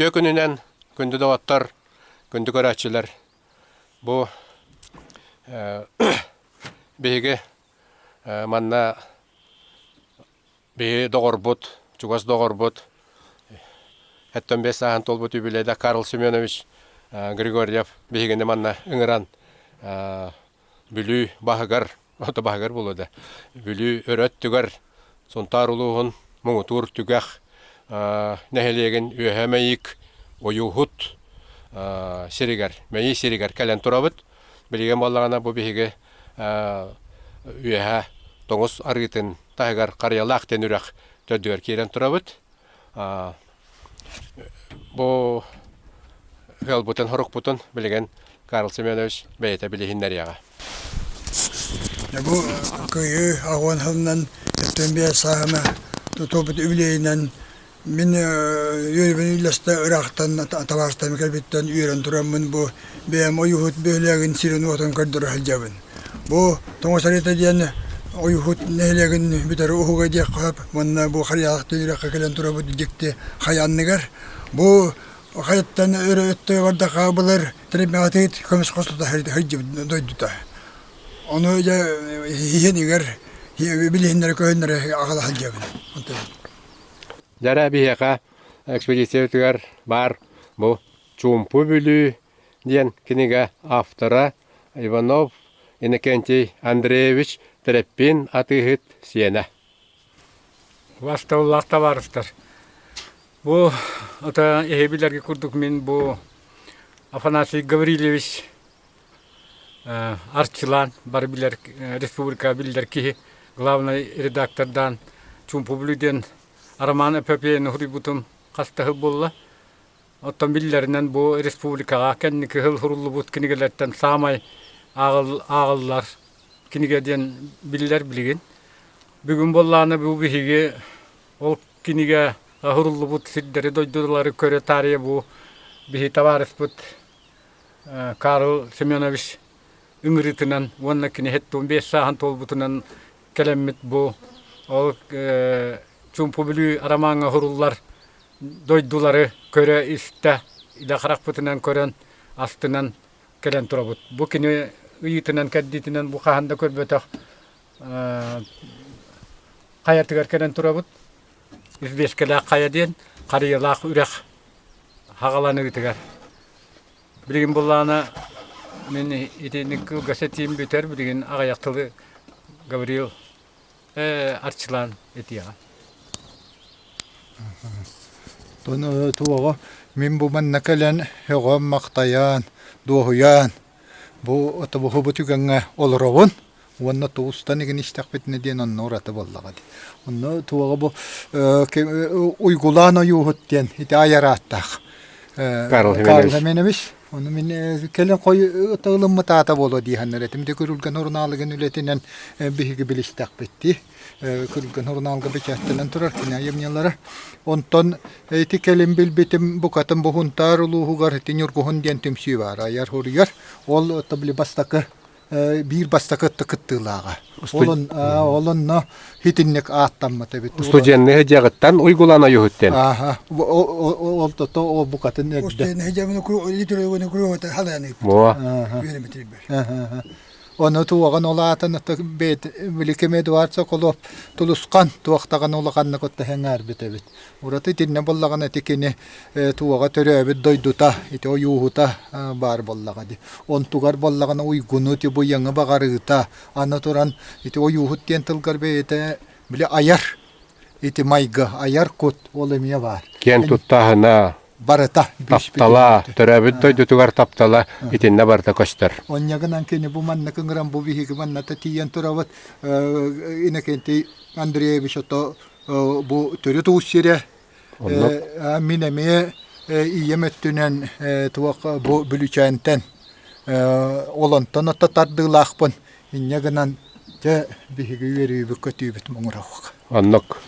Үтүө күнүнэн, күндү доҕоттор, күндү көрөөччүлэр! Бу биһиги манна биһиги доҕорбут, чугас доҕорбут, эттэн бэс сааһын туолбут үбүлүөйдээх Карл Семенович Григорьев биһигини манна ыҥыран Бүлүү баһыгар, ото баһыгар буолуо да, Бүлүү өрө өттүгэр Сунтаар улууһун муҥутуур түгэх нэһилиэгин Үөһээ Мэйик Ойууһут сиригэр, Мэйии сиригэр кэлэн турабыт. Билигин буоллаҕына бу биһиги Үөһээ Тоҥус арыытын таһыгар Харыйалаах диэн үрэх төрдүгэр киирэн турабыт. Бу ыалбытын-хорукпутун билигин Карл Семенович бэйэтэ билиһиннэриэҕэ. Бу Кыайыы аҕуон сылынан 75 сааһыма тутуубут үбүлүөйүнэн мин үөрүүбүн үллэстэ ыраахтан табаарыстарым кэлбиттэн үөрэн тураммын бу бэйэм ойууһут бөһүөлэгин сирин-уотун көрдөрө сылдьабын. Бу Тоҥус арыыта диэн Ойуһут нэһилиэгин бүтэр уһуга диэххэ сөп. Уонна бу Харыйалаах үрэххэ кэлэн турабыт дьикти хайа анныгар. Бу хайаттан өрө өттө бардахха былыр Триммэҕэтигит көмүс хостото сылдьыбыт дойдута. Ону дьэ иһинигэр билиһиннэрэ көһүннэрэ аҕала сылдьабын. Дьэ биһиэхэ экспедициябытыгар баар бу Чуумпу Бүлүү диэн кинигэ автора Иванов Иннокентий Андреевич Тэрэппиин атыыһыт сиэнэ. Бастабыллаах табаарыстар. Бу ата эһи билэргэ курдук мин бу Афанасий Гаврильевич Арчылаан бары билэр республика биллэр киһи главный редактордаан Чуумпу Бүлүү диэн роман эпопеяны суруйбутум хас да сыл буолла. Оттон биллэринэн бу республикаҕа кэнники сыл суруллубут кинигэлэртэн саамай ааҕыллар кинигэ диэн биллэр билигин. Бүгүн буоллаҕына бу биһиги ол кинигэ суруллубут сирдэри, дойдулары көрө таарыйа бу биһи табаарыспыт Карл Семенович ыҥырыытынан уонна кини 75 сааһын туолбутунан кэлэммит бу ол Чуумпу Бүлүү ромаҥҥа суруллар дойдулары көрө-истэ, илэ харахпытынан көрөн, астынан кэлэн турабыт. Бу кини ыйыытынан-кэрдиитинэн бу хаһан да көрбөтөх хайатыгар кэлэн турабыт. Извескэлээх хайа диэн Харыйалаах үрэх хаҕаланыытыгар. Билигин буллаҕына мин итинник кылгас этиим бүтэр, билигин аҕыйах тылы Гаврил арчылаан этиэҕэ. Туоҕа мин бу манна кэлэн өҕөм махтайан, дуоһуйан бу отобуһу бу түгэҥҥэ олоробун уонна туустан игин истэхпитинэ диэн онно ураты буоллаҕа дии. Онно туоҕа бу уйгулаан ойууһут диэн ити айар ааттаах Карл Карл Семенович Ону мин кэлин хой ылыммыт аата буолуо дии саныыр этим. Ити Күрүлгэн сурунаалыгын үлэтинэн биһиги билистэхпит дии. Күрүлгэн сурунаалга бэчээттэнэн турар кини айымньылара. Онтон ити кэлин билбитим букатын бу Һунтаар улууһугар ити Ньургуһун диэн түмсүү баар айар суруйар. Ол били бастакы биир бастакы кыттыылааҕа. Ол онно итинник ааттаммыт эбит. Студенный дьаҕыттан уйгулан ойуһуттен. Ааха, ол тото ол букатын эрдэ. Буо. Ону туоҕан ол аатын Биликим Эдуард Соколов Тулусхан туохтаҕын улаханнык оттоһеҥаарбыт эбит. Ураты итиннэ буоллаҕына ити кини туоҕа төрөөбүт дойдута, ити ойууһута баар буоллаҕа дии. Онтугар буоллаҕына уйгуну ити быйаҥы баҕарыыта, аны туран ити ойууһут диэн тылгар бэйэтэ били айар ити майгы, айар кут ол эмиэ баар. Киэн туттааһына, барыта таптала, төрөөбүт дойдутугар таптала итиннэ барыта көстөр. Онньагынан кини бу манна кыҥыран бу биһиги манната тиийэн турабыт Иннокентий Андреевич ото бу төрүт уус сирэ мин эмиэ ийэм өттүнэн туох бу Бүлүүчээнтэн олонтон ото тардыылаахпын инньэ гынан дьэ биһиги үөрүүбүт көтүүбүт муҥура Оннук.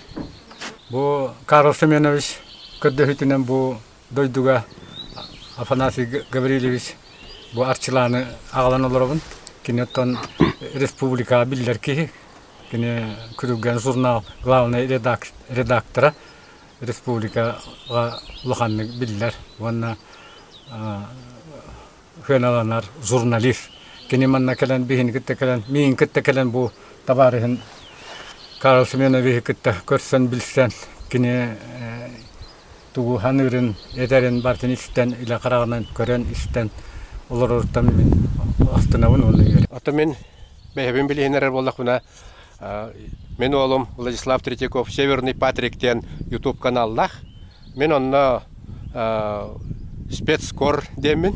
Бу Карл Семенович көрдөһүүтүнэн бу дойдуга Афанасий Гаврильевич бу Арчылааны аҕалан олоробун. Кини оттон республикаҕа биллэр киһи. Кини Күрүлгэн журнал главный редактора. республикаҕа улаханнык биллэр уонна сыаналанар журналист. Кини манна кэлэн биһини кытта кэлэн, миигин кытта кэлэн бу табаарыһын Карл Семеновиһы кытта көрсөн билсэн, кини тугу саныырын, этэрин барытын истэн, илэ хараҕынан көрөн истэн олороруттан мин астынабын уонна үөрэбин. Ото мин бэйэбин билиһиннэрэр буоллахпына, мин уолум Владислав Третьяков Северный Патрик диэн YouTube каналлаах. Мин онно спецкор диэммин,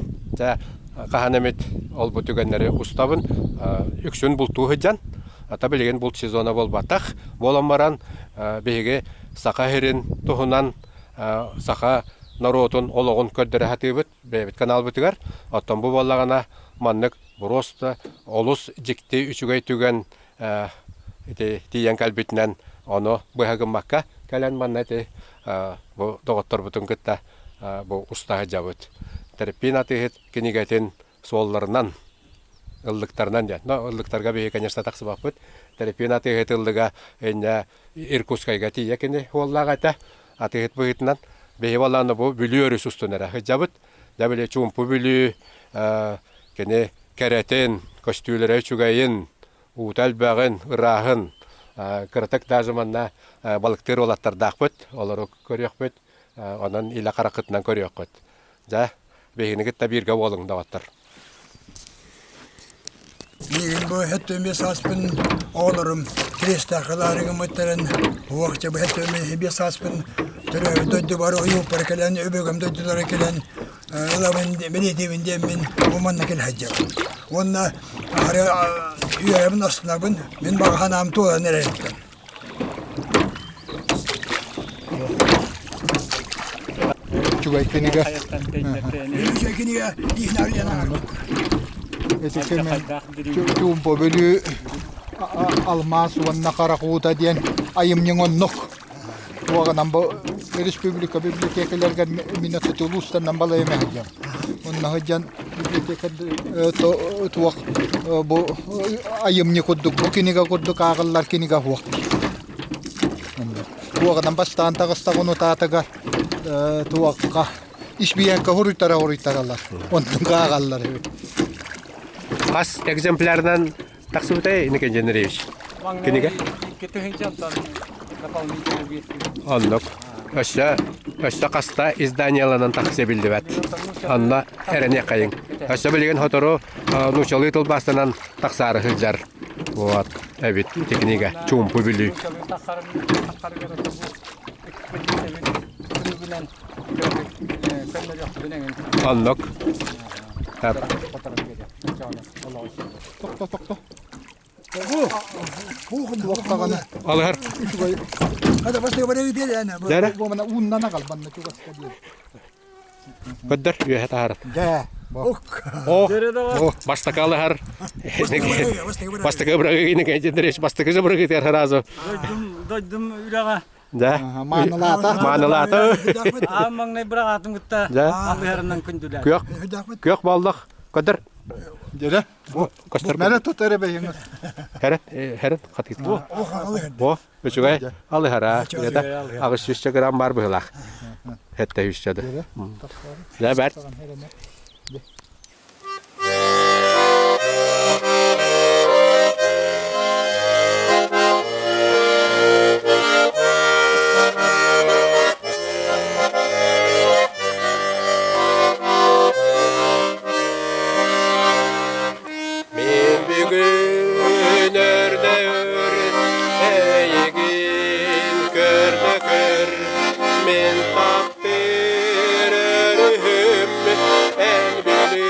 хаһан эмит ол бу түгэннэри устабын. Үксүн бултуу сылдьан, ата билигин булт сезона буолбатах. Буолан баран биһиги саха сирин туһунан саха норуотун олоҕун көрдөрө сатыыбыт бэйэбит каналбытыгар. Оттон бу буоллаҕына маннык просто олус дьикти үчүгэй түгэн ити тиийэн кэлбитинэн ону быһа гыммакка кэлэн манна ити бу доҕотторбутун кытта бу уста сылдьабыт. Тэрэппиин атыыһыт кинигэтин суолларынан ыллыктарынан диэн. Но ыллыктарга биһиги, конечно, тахсыбаппыт. Тэрэппиин атыыһыт ыллыга инньэ Иркутскайга тиийэ кини уоллаах этэ. Атыыһыт быһыытынан биһи буоллаҕына бу Бүлүү өрүс устун эрэ сылдьабыт. Дьэ били Чуумпу Бүлүү кини кэрэтин, көстүүлэрэ үчүгэйин, уута элбэҕин, ырааһын, кыратык даже манна балыктыыр уолаттардаахпыт, олору көрүөхпүт, онон илэ хараххытынан көрүөххүт. Дьэ, биһигини кытта бииргэ буолуҥ, доҕоттор. Миигин бу 75 сааспын оҕолорум Кириэстээххэ ылаары гыммыттарын, уохча бу 75 сааспын төрөөбүт дойдубар ойууппар кэлэн, өбүгэм дойдулара кэлэн ылабын, бэлиэтиибин диэммин бу манна кэлэ сылдьабын. Уонна аһары үөрэбин, астынабын, мин баҕа санаам туолан эрэриттэн. Үчүгэй кинигэ. Үчүгэй кинигэ иһин арыйан ааҕарбыт. Ити кэмин Чуумпу Бүлүү алмаас уонна харах уута диэн айымньыҥ оннук. Туоҕунан бу республика библиотекаларыгар мин отут улуустарынан балайым сылдьам. Онно сылдьан библиотека туох бу айымньы курдук, бу кинигэ курдук ааҕыллар кинигэ суох. Туоҕунан бастаан таҕыстаҕын утаатыгар туохха испиэнкэ хоруйтара хоруйтаралар. Онтун ааҕаллар эбит. Хас экземплярынан тахсыбытай Иннокентий Андреевич? Кинигэ? Оннук. Өссө, өссө хаста изданиеланан тахса биллибэт. Онно эрэниэххэйиҥ. Өссө билигин сотору нууччалыы тылбаастанан тахсаары сылдьар. Вот, эбит ити кинигэ Чуумпу Бүлүү. Оннук. Тохто, тохто. Алыһар. Дәрэ. Көдөр үөһэ таһар. О, бастакы алыһар. Бастакы бырагы бастакы же бырагы сразу. Дойдум үрэҕэ. Да. Маанылаата. Маанылаата. Аан маҥнай быраҕаатын кытта алыһарынан күндүлээн. Күөх күөх боллох көдөр. Дьэрэ. Көстөр. Мэрэ тут эрэ бэйэҥ. Хәрэ, хәрэ хатыт. Бу, үчүгэй алыһара. Это 800 грамм бар быһылаах. Хэтте үсчэдэ. Дэ бэрт. Мен бүгүн өрдөөр эйигин көрдө көр мен таптыыр өрүһүм эн бүлүү.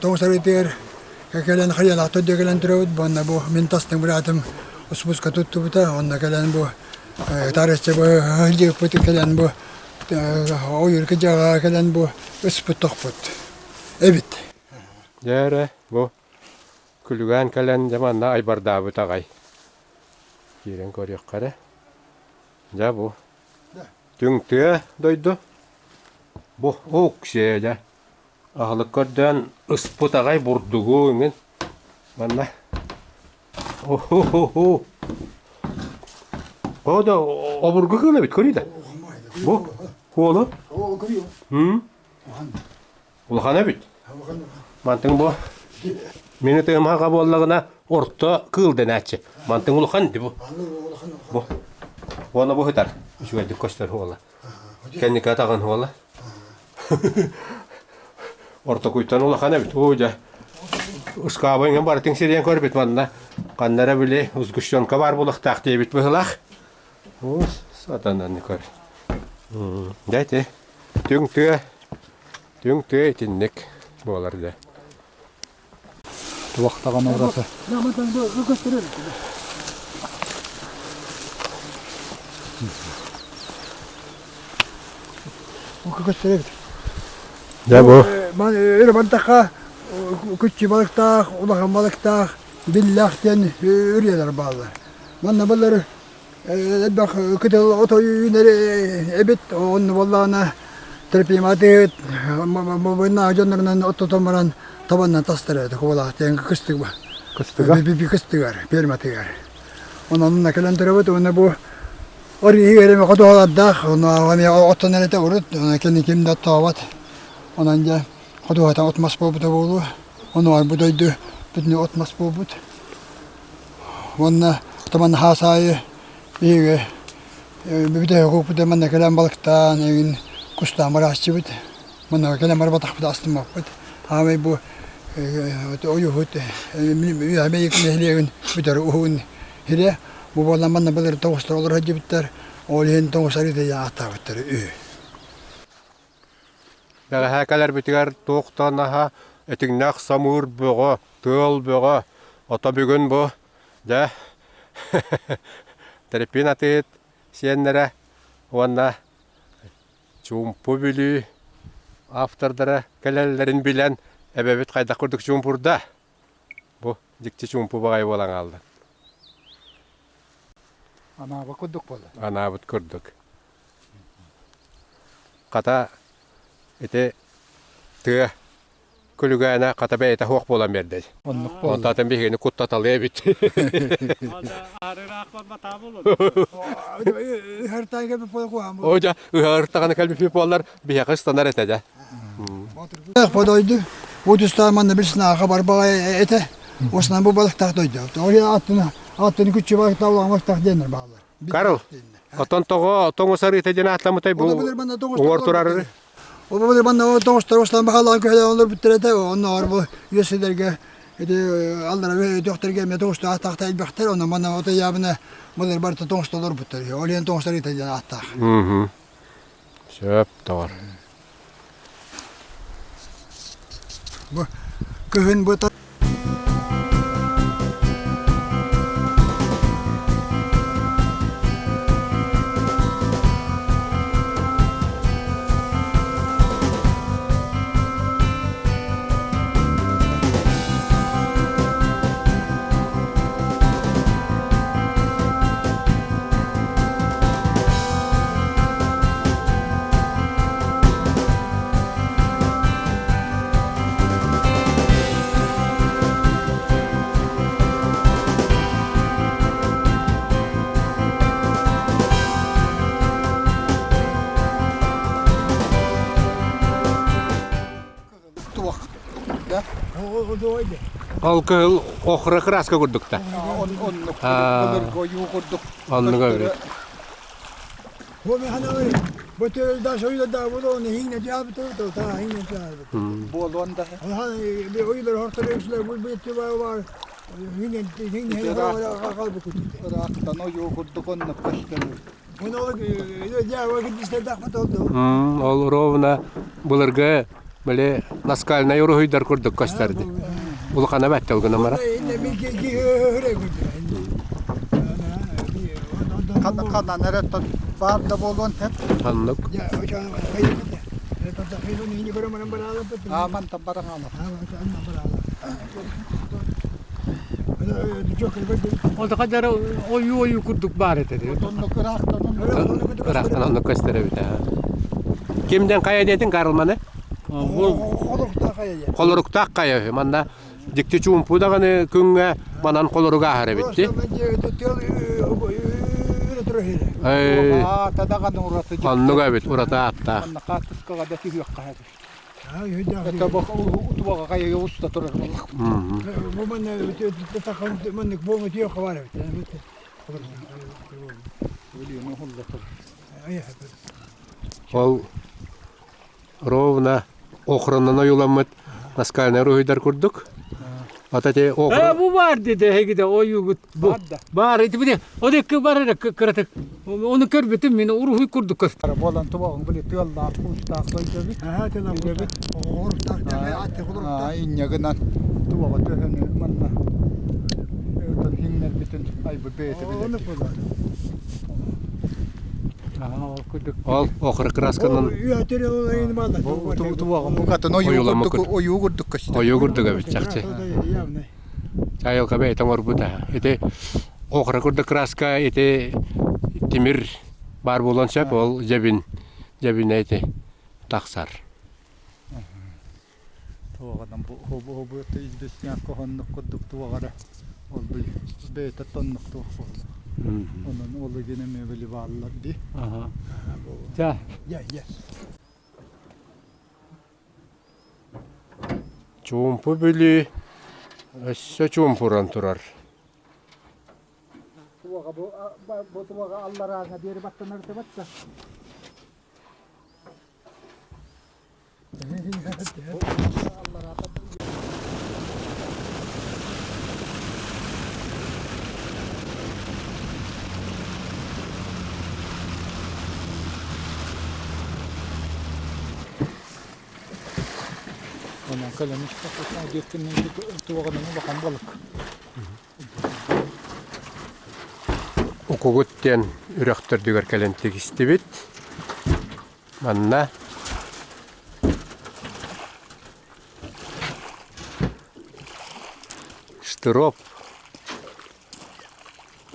Тоҥус арыытыгар кэлэн Харыйалаах төрдө кэлэн турабыт. Уонна бу мин тастыҥ быраатым успуска туттубута. Онно кэлэн бу таарычча бу сылдьыбыппыт кэлэн бу ойуур кыдьаҕа кэлэн бу ыспыт тохпут эбит. Дьэ эрэ, бу күлүгээн кэлэн дьэ манна айбардаабыт аҕай. Киирэн көрүөххэ эрэ. Дьэ бу түҥ тыа дойду. Бу ок-сиэ дьэ. Аһылык көрдөөн ыспыт аҕай бурдугу иҥин манна О-хо-хо-хо. О да обургу кыыл эбит көрүй да. Бу куолу. Улахан эбит. Мантыҥ бу мини тыымаха буоллаҕына орто кыыл дэнээччи. Мантыҥ улахан ди бу. Бу. Уона бу сытар. Үчүгэйдик көстөр уола. Кэнники атаҕын уола. Ортокуйтан улахан эбит. Оо дьэ. Ыскааба иҥэн барытын сириэн көрбүт манна. Ханна эрэ били сгущенка баар буолуохтаах диэбит быһыылаах. Оо, сатанан көр. Дьэ ити түҥ тыа, түҥ тыа итинник буолар дьэ. Туох даҕаны ураты. Дьэ бу Өрө бардахха күччү балыктаах, улахан балыктаах, биллээх диэн үрүйэлэр бааллар. Манна былыр элбэх кытыл ото үүнэр эбит, онно буоллаҕына Тропиматыт мабына дьоннорунан оттотон баран табаннан тастар этэ кубалаах диэн кыстык Кыстыга? Кыстыгар, ферматыгар. Онон онно кэлэн турабыт уонна бу Ориһыгар эми ходуһалардаах, ону эмиэ оттон эрэтэ урут, онон кини ким да оттообот. Онон дьэ ходуһата от-мас буолбута буолуо. Ону бу дойду бүтүннүү от-мас буолбут. Уонна таман хаас аайы биһиги бүтэһик уоппут манна кэлэн балыктаан эҥин кустаан барааччыбыт. Манна кэлэн барбатахпыт астыммаппыт. Аамай бу ойуһут Үөһэ нэһилиэгин бүтэр уһун сирэ. Бу буолан манна былыр тоҕустар олоро сылдьыбыттар. Ол иһин тоҕус арыыта диэн ааттаабыттар үһү. Бэҕэһээ кэлэрбитигэр туохтан аһа этиҥнээх самыыр бөҕө, тыал бөҕө. Ото бүгүн бу дьэ Тэрэппиин атыыһыт сиэннэрэ уонна Чуумпу Бүлүү автордара кэлэллэрин билэн эбэбит хайдах курдук чуумпурда. Бу дьикти чуумпу баҕайы буолан хаалла. Анаабыт курдук буолла. Анаабыт курдук. Хата ити тыа күлүгээнэ хата бэйэтэ суох буолан биэрдэ. Оннук буолла. Онтон биһигини куттаталыа эбит. О дьэ, ыһар-таҕаны кэлбиппит буоллар, биһиэхэ ыстанар этэ дьэ. Подойду. Бу тустаах манна билсин ааха барбаҕа этэ. Осынан бу балыктаах дойду. Тоҕо аттыны аттыны күччү балыктаах улахан балыктаах диэннэр бааллар. Карл, отон тоҕо тоҥус арыыта диэн ааттаммытай бу уҥуор турар Ол былыр манна тоҥустар ослан баһалаан көһөлөөн олорбуттар этэ. Оннооҕор бу үөсэлэргэ ити аллара өтөхтөргө эмиэ тоҥустаах таахта элбэхтэр. Онно манна отойаабына былыр барыта тоҥуста олорбуттар. Ол иһин тоҥустар ыта диэн ааттаах. Сөп, тоҕор. Бу кыһын бу Туох да? Ол кыһыл охра краска курдукта. Оннук былыргы ойуу курдук. Оннук эбит. Буолуон да. Ыраахтан ойуу курдук оннук көстөр. Ол ровно былыргы Били наскальнай уруһуйдар курдук көстөрдү. Улахана бэттэл гына мара. Ханан эрэ баар да буолуон сөп. Ханнык. Ааман табараҥала. Ол ойуу-ойуу курдук баар этэ. Оннук ыраахтан Ыраахтан оннук көстөр эбит. Кимден хайа диэтин Карлманы? Холоруктаах хайа үһү. Манна дьикти чуумпу даҕаны күҥҥэ манан холоруга аһар эбит. Оннук эбит, ураты ааттаах. Ол ровно охраннан ойууламмыт наскальнай уруһуйдар курдук. Ата те Э, бу бар диде хегиде ойугут бу. Бар ити бу Одекки бар эрэ кыратык. Ону көрбүтүм мин уруһуй курдук көстөр. Буолан тубаҕын били тыаллаах куустаах дойдубут. Инньэ гынан тубаҕа төһөнү манна иҥнэрбитин айбыт бэйэтэ билэр. Ол охры красканан Тубаҕын букатын ойуу курдук көстөр. Ойуу курдук эбит чахчы. Айылҕа бэйэтэ оҥорбута. Ити охра курдук краска ити тимир баар буолуон сөп, ол дьэбин дьэбинэ ити тахсар. Туоҕанан бу бу известняк оннук курдук туоҕара ол бэйэтэ тоннук туох буолла. Онон ол игин эмиэ били бааллар дии. Ча. Чуумпу Бүлүү өссө чуумпуран турар. Туоҕа бу бу туоҕа алларааҥа диэри баттанар батта. Онон кэлэн диэккинэн туоҕанан улахан балык. Укугут диэн үрэх төрдүгэр кэлэн тигистибит. Манна Штыров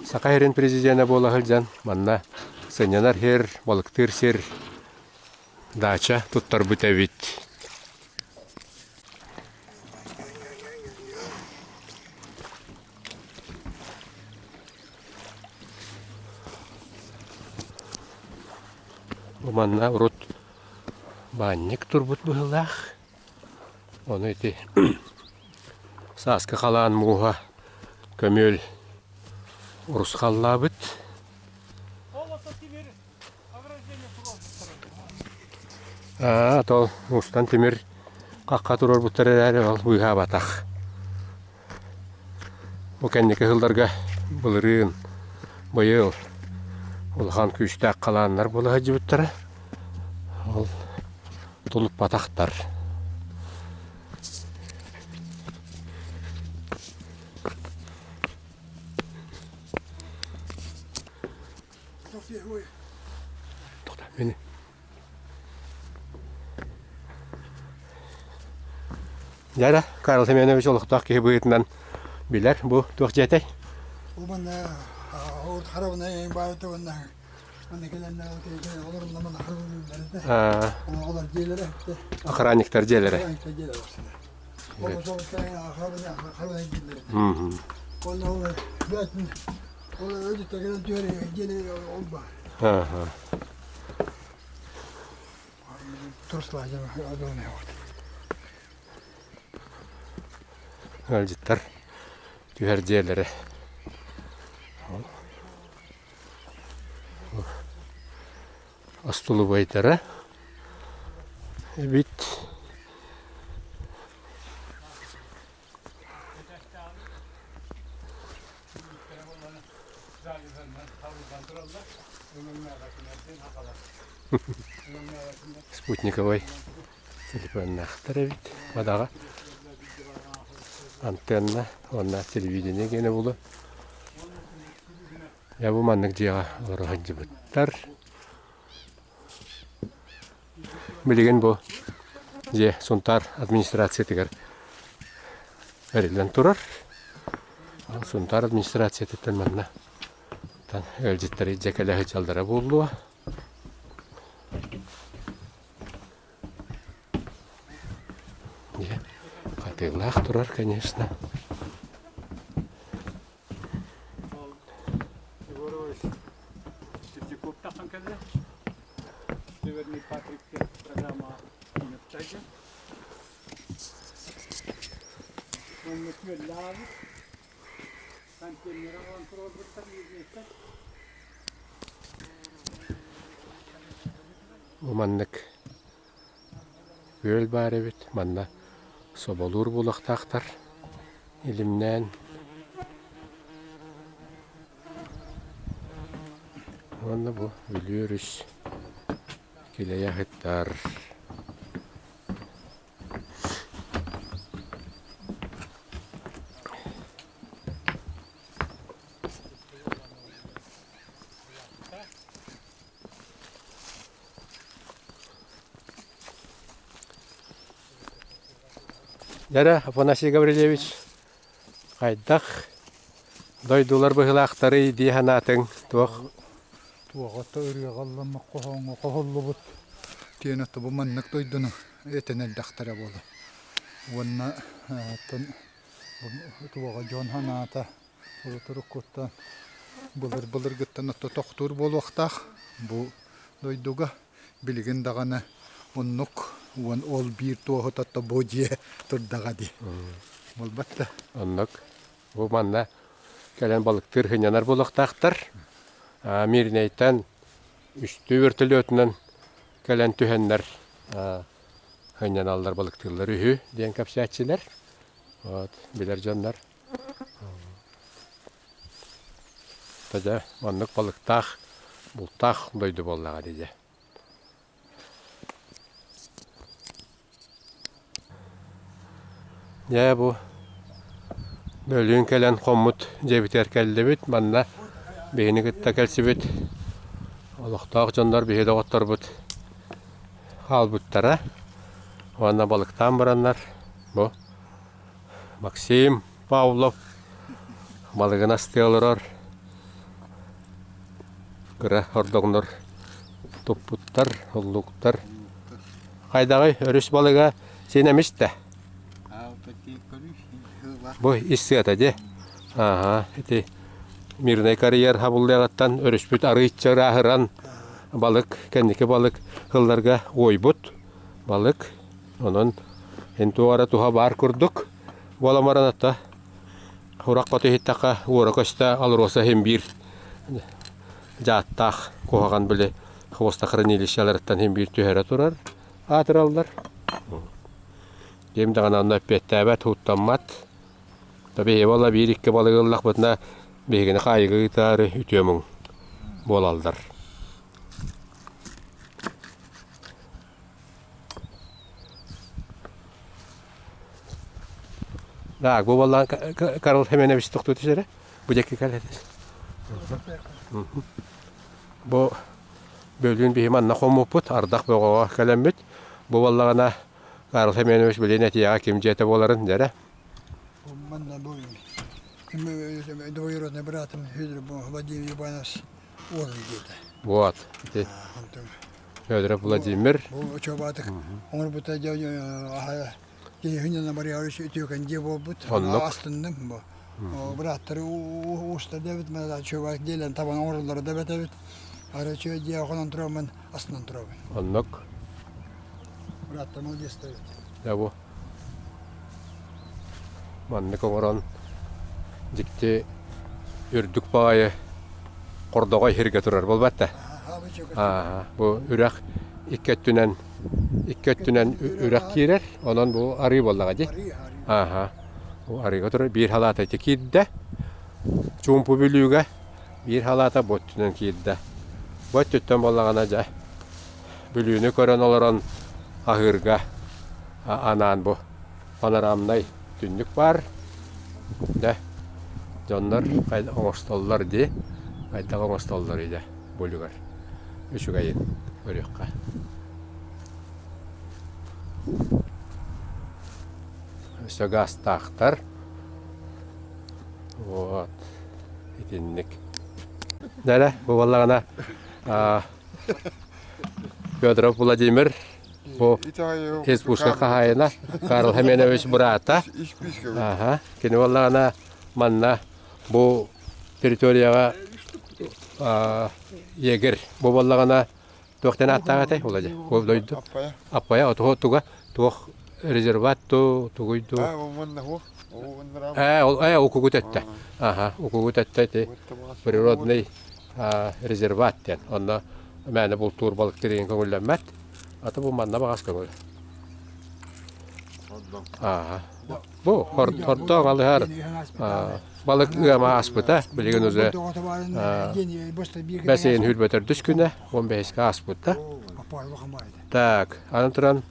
Саха сирин президенэ буола сылдьан манна сынньанар сир, балыктыыр сир Дача туттарбыт эбит. Бу манна урут баанньык турбут быһыылаах. Ону ити сааскы халаан мууһа көмүөл урусхаллаабыт. Аа, то устан тимир хахха туруорбуттар эрээри ол быыһаабатах. Бу кэнники сылларга былырыын, быйыл улахан күүстээх халааннар буола сылдьыбыттара. Ол тулуппатахтар. Мини. Дьэ Карл Семенович олохтоох киһи быһыытынан билэр бу туох дьиэтэй? Бу манна харабына баайыта уонна манна кэлэннэр олорунна манна харабына оҕолор дьиэлэрэ Охранниктар дьиэлэрэ. Охранниктар дьиэлэрэ харабына дьиэлэрэ. Онно ол бээтин Ол өлүттэгинэн түһэр дьиэни ол баар. Ыалдьыттар түһэр дьиэлэрэ. Остолобуойдара эбит. Спутниковай. Телефоннаахтар эбит Мадаҕа антенна уонна телевидение гиэнэ булу. Дьэ бу маннык дьиэҕэ олоро сылдьыбыттар. Билигин бу дьиэ Сунтаар администрациятыгар бэриллэн турар. Сунтаар администрациятыттан манна ыалдьыттары илдьэ кэлэ сылдьаллара буоллуо. Дьэ, хатыылаах турар, конечно. Бу маннык күөл баар эбит, манна соболуур буолуохтаахтар илимнээн. Уонна бу Бүлүү өрүс килэйэ аһыттар. Дьэ, Афанасий Гаврильевич, хайдах дойдулар быһыылаахтарый дии санаатыҥ туох? Туоҕа да ырыаҕа ылламмыт хоһооҥҥо хоһуллубут диэн ото бу маннык дойдуну этэн эрдэхтэрэ буолуо. Уонна оттон туоҕа дьон санаата урут-уруккуттан былыр-былыргыттан ото тохтуур буолуохтаах бу дойдуга. Билигин даҕаны оннук уон ол биир туоһута тобо дьиэ турдаҕа дии. Буолбат да? Оннук. Бу манна кэлэн балыктыыр сынньанар буолуохтаахтар. Мирнэйтэн үстүү вертолетунан кэлэн түһэннэр сынньаналлар, балыктыыллар үһү диэн кэпсээччилэр. Вот, билэр дьоннор. Дьэ, маннык балыктаах, бултаах дойду буоллаҕа дии дьэ. Дьэ, бу бөлүүн кэлэн хоммут дьиэбитигэр кэллибит. Манна биһини кытта кэлсибит олохтоох дьоннор биһи доҕотторбут хаалбыттара. Уонна балыктаан бараннар бу Максим Павлов балыгын астыы олорор. Кыра ордоҥнор туппуттар, уллуктар. Хайдаҕый өрүс балыга син эмис да? Бу ис сыата дии. Ааһа, ити мирнэй карьер хабыллыаҕыттан өрүспүт арыычча ырааһыран балык, кэнники балык ылларга уойбут балык. Онон эн туох эрэ туһа баар курдук. Буоламаран атта урах хоту иһиттэххэ уора көстө алроса иһин биир дьааттаах куһаҕан били хвостохранилищеларыттан иһин биир түһэрэ турар аатыраллар. Ким даҕаны онно эппиэттээбэт, һууттаммат. Биһиги буолла биир-икки балыгы ыллахпытына биһигини хаайыыга ыытаары үтүө муҥ буолаллар. Да, бу буоллаан Карл Семенович тохтуу түсэрэ. Бу диэки кэлэтис. Бу бөлүүн биһи манна хоммуппут, ардах бөҕөҕө кэлэммит. Бу буоллаҕына Карл Семенович билин этиэҕэ ким дьиэтэ буоларын дьэрэ. Манна бу двоюродный братым Федор Владимир Иванович уолун диэтэ. Вот. Ити Федоров Владимир. Бу учуобаатык оҥорбута киһи Марьянович үтүөкэн дьиэ буолбут. Оннук. Астынным бу. Бырааттары уустар диэбит, учуобаатык дьиэлэрин табан оҥороллоро да эбит эбит. Ары үчүгэй дьиэ хонон тураммын астынан турабын. Оннук. Бырааттар молодецтар эбит. Да бу. Маннык оҥорон дьикти үрдүк баҕайы хордоҕой сиргэ турар буолбат да? Аа, бу үрэх икки өттүнэн икки өттүнэн үрэх киирэр, онон бу арыы буоллаҕа дии. Ааха. Бу арыыга турар биир халаата ити киирдэ. Чуумпу Бүлүүгэ биир халаата бу өттүнэн киирдэ. Бу өттүттэн буоллаҕына дьэ Бүлүүнү көрөн олорон аһыырга. анаан бу панорамнай түннүк баар. Дьэ, дьоннор оҥостоллор дии, хайдах оҥостоллор дьэ бу үлүгэр үчүгэйин көрүөххэ. Өссө гаастаахтар. Вот итинник. Дьэ, бу буоллаҕына Федоров Владимир бу Избушка хаһаайына Карл Хаменович быраата. Аха. Кини буоллаҕына манна бу территорияҕа егерь бу буоллаҕына туохтан ааттаах этэй Володя? Ол дойду. Аппайа отуһу туга туох резерват ту тугуй ду? Ээ ол ээ укугут өттө. Аха, укугут өттө ити природный резерват диэн. Онно мээнэ бултуур балык тириин көҥүллэммэт. Ата бу манна баҕас көҥүл. Ааха. Бу хордоох алыһар балык ыама ааспыта. Билигин уже бэсиин хүрбөтөрдүс күнэ, он бэһискэ ааспыта. Так, аны туран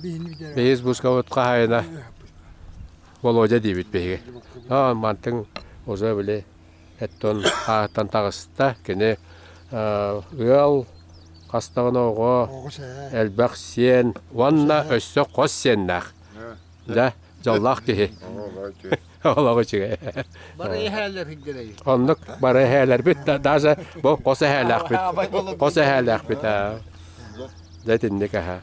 Бэһис бускабыт хаһаайына Володя диибит биһиги. Аа, мантыҥ уже били эттон ааттан таҕыста. Кини ыал хастаҕына оҕо элбэх сиэн уонна өссө хос сиэннээх. Да, дьоллоох киһи. Олох үчүгэй. Бары эһээлэр хигдэрэй. Оннук бары эһээлэрбит даже бу хос эһээлээхпит. Хос эһээлээхпит. Дьэ итинник аһа.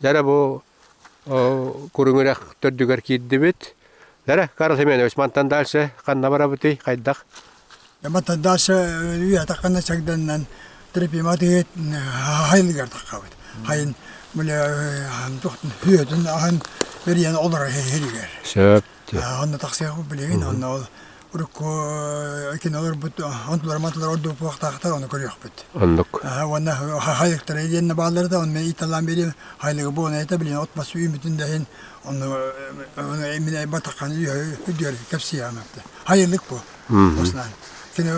Дьэ бу Куруҥүрэх төрдүгэр киирдибит. Дьэ Карл Семенович, мантан дальше ханна барабытый, хайдах? Мантан дальше үйэ чагданнан Трепима тыгыт хайлыгар таххабыт. Хайын бile хүөтүн аһын бериэн олорор хиригер. Сөп. Онно тахсыах билигин онно ол урукку кинолорбут онтулар матылар ордук буохтаахтар ону көрүөхпүт. Оннук. Уонна хайлыктара диэнне бааллар да онно италаан бири хайлыгы буона это билин от бас үүмүтүн да иһин онно эмине батакканы үдүөр кэпсиэҕим Хайылык бу. Осынан. Кини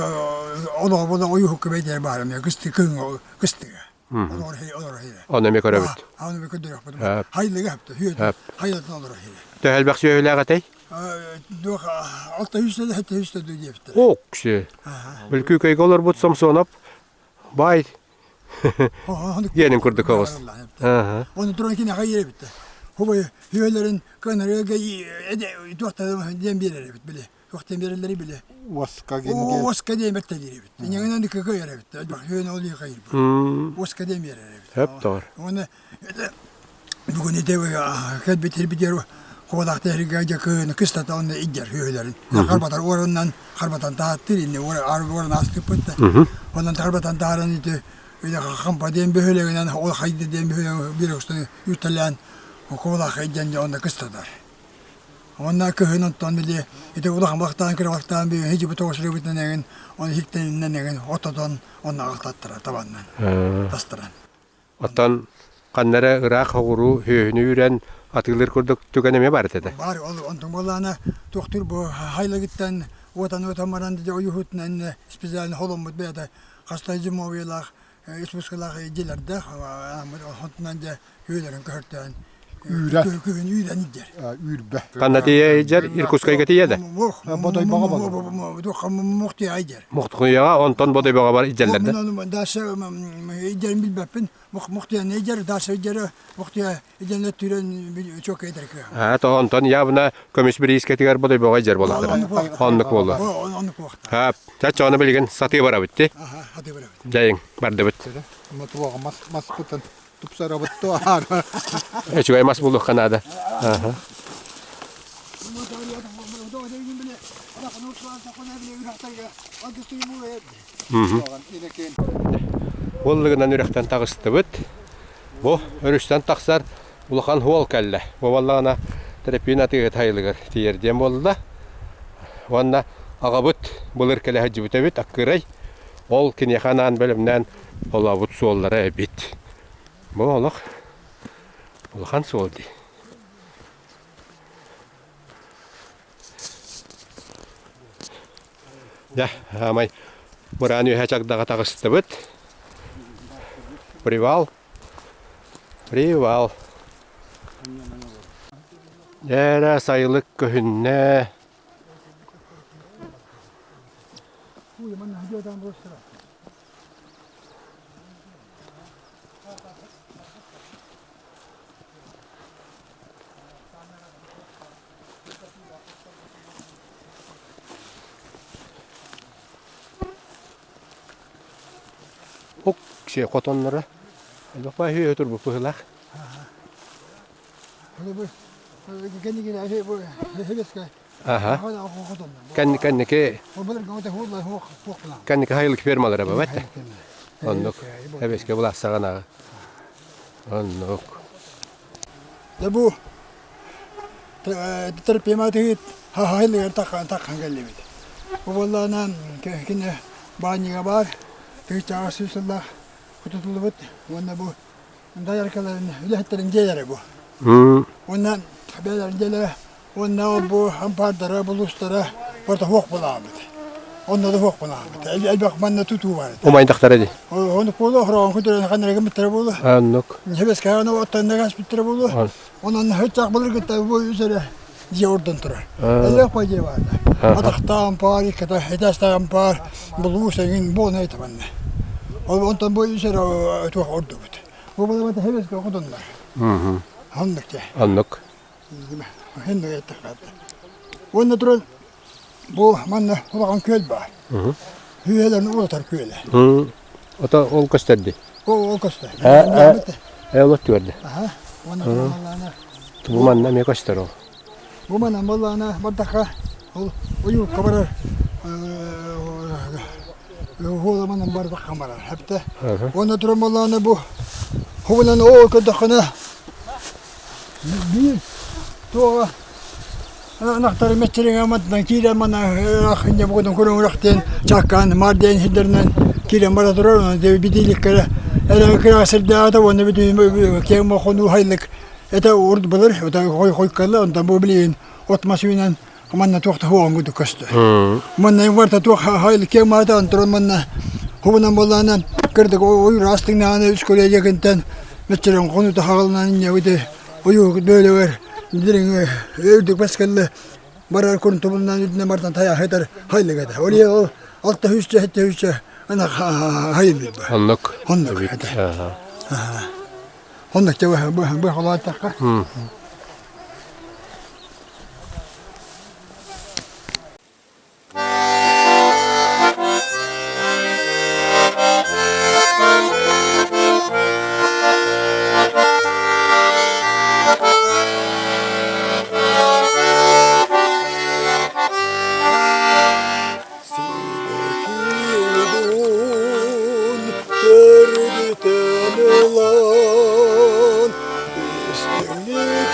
олоҕо була ойуһукка бэйдэр баарым кысты кыҥ кыстыга. Олор хей олор хей. Оны эми көрөбүт. Аны эми көрдөрөхпүт. Хайлыга хапты. Хүйөт. Хайлатын олор хей. Төһө элбэх сүөһүлээх этэй? Дуох 600 700 диэбиттэр. Ок, Бүлкүүкэйгэ олорбут Сомсонов баай диэнин курдук оҕус. Оны туран киниэхэ иэрэбиттэ. Хубай үөлэрин көнөрөгэ туохта диэн биэрэр эбит били. Туохтан биэрэллэри биле. Уоска диэн. Уоска диэн бэртэлиир эбит. Иҥэнэн кыкы эбит. Үөн ол хайыр. Уоска диэн биэрэр эбит. Хөп тоҕор. Уонна бүгүн ите кэлбит ирбитер хуолаахта эргэ дьакыны кыстата онно иддер үөлэрин. Харбатар уоруннан харбатан тааттыр инне уоран астыппыт да. Онон харбатан таарын ити хампа диэн бөһүлэгинэн ол хайды диэн бөһүлэг бир устун үтэлээн хуолаах идден онно кыстатар. Уонна кыһын онтон били ити улахан балыктаан кыра балыктаан би хижибит оҕусулуйбутунан эҥин оны хиктэнинэн эҥин ототон онно аҕалтаттара табаннан тастаран. Оттон ханна эрэ ыраах соҕуруу сүөһүнү үүрэн атыылыыр курдук түгэн эмиэ баар этэ. Баар ол онтон буоллаҕына туохтуур бу хайлагыттан уотан уотан баран ойуһутунан специально холоммут бэйэтэ. хаста зимовьелаах испускалаах дьиэлэрдээх онтунан дьэ үөлэрин көһөртөөн Үүрэ. күһүн үүрэн илдьэр. Үүрбэ. Ханна тиийэ илдьэр? Иркутскайга тиийэ да? Бодойбоҕо болор. Мохтуйа илдьэр. Мохтуйаҕа онтон Бодойбоҕо бар илдьэллэр да? Даша илдьэрин билбэппин. Мохтуйаны илдьэр, Даша илдьэрэ Мохтуйа илдьэнэ түрэн чокка идэр кыа. Аа, то онтон явно көмүс бириискэтигэр Бодойбоҕо илдьэр буоллахтара. Оннук буолла. Оннук буолуохтаах. Аа, чаччону билигин сатыы барабыт ти. Аха, сатыы барабыт. Дьайыҥ, бардыбыт. Мотуоҕа мас маспытын тупсарабыт туо аара. Үчүгэй мас булуохха наада. Аха. Уоллугунан үрэхтэн таҕыстыбыт. Бу өрүстэн тахсар улахан хуол кэллэ. Бу буоллаҕына Тэрэппиин атыыһыт айылыгар тиийэр диэн буолла. Уонна аҕабыт былыр кэлэ сылдьыбыт эбит, аккырай. Ол киниэхэ анаан бэлэмнээн олообут суоллара эбит. Бу олох улахан суол дии. Дьэ, аамай мыраан үөһэ чагдаҕа таҕыстыбыт. Привал. Привал. Дьэ, сайылык көһүннэ. Ок сиэ хотонноро элбэх үһү турбут быһыылаах. Аха. Кэнники кэнники хайылык фермалара бабат. Оннук. Эбэскэ булассаҕын Оннук. Дьэ бу терпиматыгыт хаһайлыгар таххан таххан кэллибит. Бу буоллаҕына кини баанньыга баар тыһыынчаҕа сүүс сыллаах кутутуллубут уонна бу дояркаларын үлэһиттэрин дьиэлэрэ бу. Уонна бэйэлэрин дьиэлэрэ уонна ол бу ампаардара, булуустара барыта суох буолаабыт. Онно да суох буолаабыт. Элбэх манна тутуу бар этэ. Умайдахтара дии. Оннук буолуо, хороҕон күтүрэн ханна эрэ гыммыттара буолуо. Оннук. Хэбэскэҕэ оттон ааспыттара буолуо. Онон һыччах былыргыта бу үс эрэ дьиэ ордон турар. Элбэх бай дьиэ баар. Атахтаах ампаар, иккитэ этээстээх ампаар, булуус эҥин буона этэ манна. Ол онтон бу үс эрэ туох ордубут. Бу балабата хэбэскэ хотоннор. Оннук дьэ. Оннук. Хиннук эттэххэ. Уонна туран бу манна улахан күөл баар. Үөлэн улатар күөлэ. Ото ол көстөр дии. Ол көстөр. Э ол түөрдэ. Аха. Уонна манна Бу манна эмиэ көстөр ол. Бу манна буоллаҕына бардахха ол ойуурка барар уола манан бардахха барар. Хэптэ. Уонна туран буоллаҕына бу хубунан оо көрдөххүнэ биир туоҕа ынахтары мэччириҥэ мантан киирэн мана ыраах инньэ бугутун көрөн үрэхтиэн чааккаан маар диэн сирдэринэн киирэн бара турар онон бидииликкэрэ эрэ кыра сирдээҕитэ уонна бүтүн киэҥ мохонуу хайлык это урут былыр хой хойкалла онтон бу билигин от мас үүнэн манна туох да хуоҕун курдук көстөр манна барта туох хайлык киэҥ маата онтон манна хубунан буоллаана кырдык ойуур астыҥнаана үс көлүөдьэкинтэн мэччирэҥ хонута хаҕылынан инньэбити ойуу бөөлөгөр дириҥ үрдүк баскыллы барар курун тубуннан үрдүнэн бартан тайаахытар хайлык этэ. Ол ол алта үсчэ сэттэ үсчэ ына хайыллыыр ба. Оннук. Оннук этэ. Оннук те бу холоотахха. Синекилдун төргүтэн ылан, истиҥник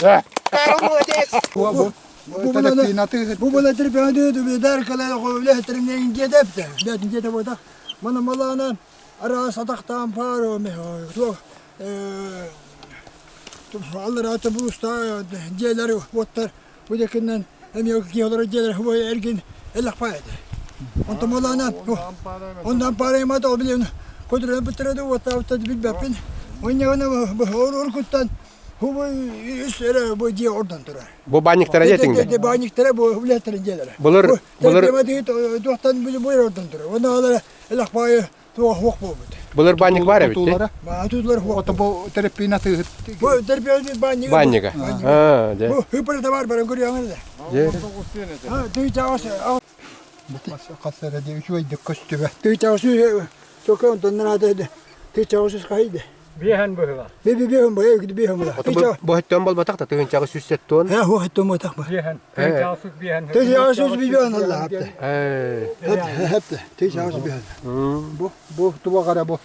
Да. Бу Бу була терпеndi der kala öyle termine gedepte. Ben gede boda. Mana malana ara sadaktan paro me. To Allah rahatı bu usta diğerleri botlar bu dekinden hem yok ki diğerleri bu ergin el paydı. Ondan malana ondan parayı ma da biliyorum. Kodra bitirdi o tarafta bilmem. Oynayan bu orkuttan bu üst bu diye oradan durar. Бу банниктара жетиңде. De банниктара бу үләтерин дьиэлэрэ. Былыр былыр Туохтан бу бу oradan турар. Оны алар элах бай туох хуох буолбут. Былыр банник бар эбит. Тутулар хуох. Ото бу тереппина тыгыт. Бу терпине баннига. Баннига. Аа, дьэ. Бу хыпыр да бар баран көрүөҥ да. Дьэ. А, түй чаас. Хасара дии үчүгэйдик көстүбэ. Түй чаас сокон тоннарада түй чаас хайды. Биэһэн быһыла. Би би би бу би би бу. Бу хөттөн болбатах та тыгынчагы сүссеттон. Ха ху хөттөн ботах ба. Биэһэн. Тыгынчагы биэһэн. Түй чаас би би алла хапты. Э. Хапты. Түй чаас би. Бу бу туба бу.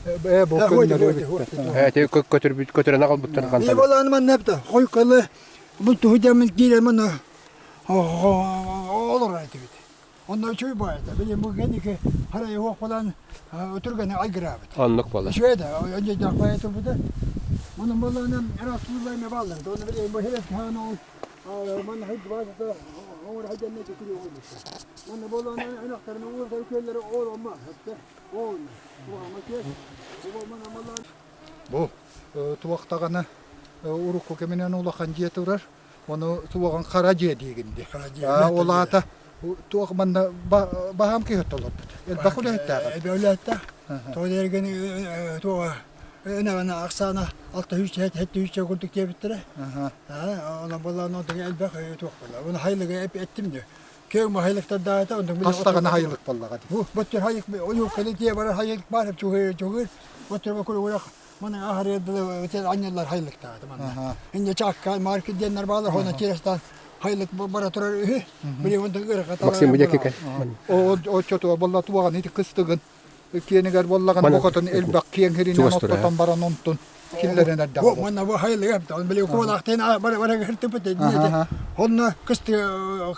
Э бу көннөрү. Э те көтөр бүт көтөрөн агал буттар Би кантан. болан ман напта. Хой калы бу тухжамын кире мана. Олор айтыбит. Онно үчүй байда. Билем бу геники хара yok болан өтүргәне айгырабыт. Оннук болар. Үчүй да, önce jakpay турбута. Мана болан расуллай ме балlar. Оны билем бу хелес хана ол мана хид базата ор хаҗанны түкүрү ол. Мана болан ынактарын ор көйләре ор ома. Хәтта ол. Бу ама ке. Бу мана малар. Бу туактаганы урукку кеменен улахан дьиэ турар. Ону туаган хара дьиэ диигинди. Хара дьиэ. Ол аата туох манна баһаам киһи толорбут. Элбэх үлэһиттээҕэ. Эбэөлэттэ. Тоодерген туа ына аксана 600 700 курдук диэбиттэрэ. Она была но деген элбэх туох буолла. Оны хайлыга эп эттим де. Кең махайлыктар даата онтон Хастаганы хайылык боллаҕа дии. Бу боттер хайык ойу калития бар хайык бар чугыр чугыр. Боттер бакур урак мана ахар едиле өтел аннялар хайылык таата мана. Инде чакка маркет деннер баалар хона терестан хайылык бара турар үһү. Биле онтон ырга Максим бу жеке. О очотуга болла туаган ити кыстыгын киэнигэр боллаган бокотун элбэх киэҥ хиринэн Чугас турар, оттотон баран онтун киллерин эрдэх Бу манна бу хайылык эпти. Он биле куолахтын бара бара хыртыпыт деди. Онно кысты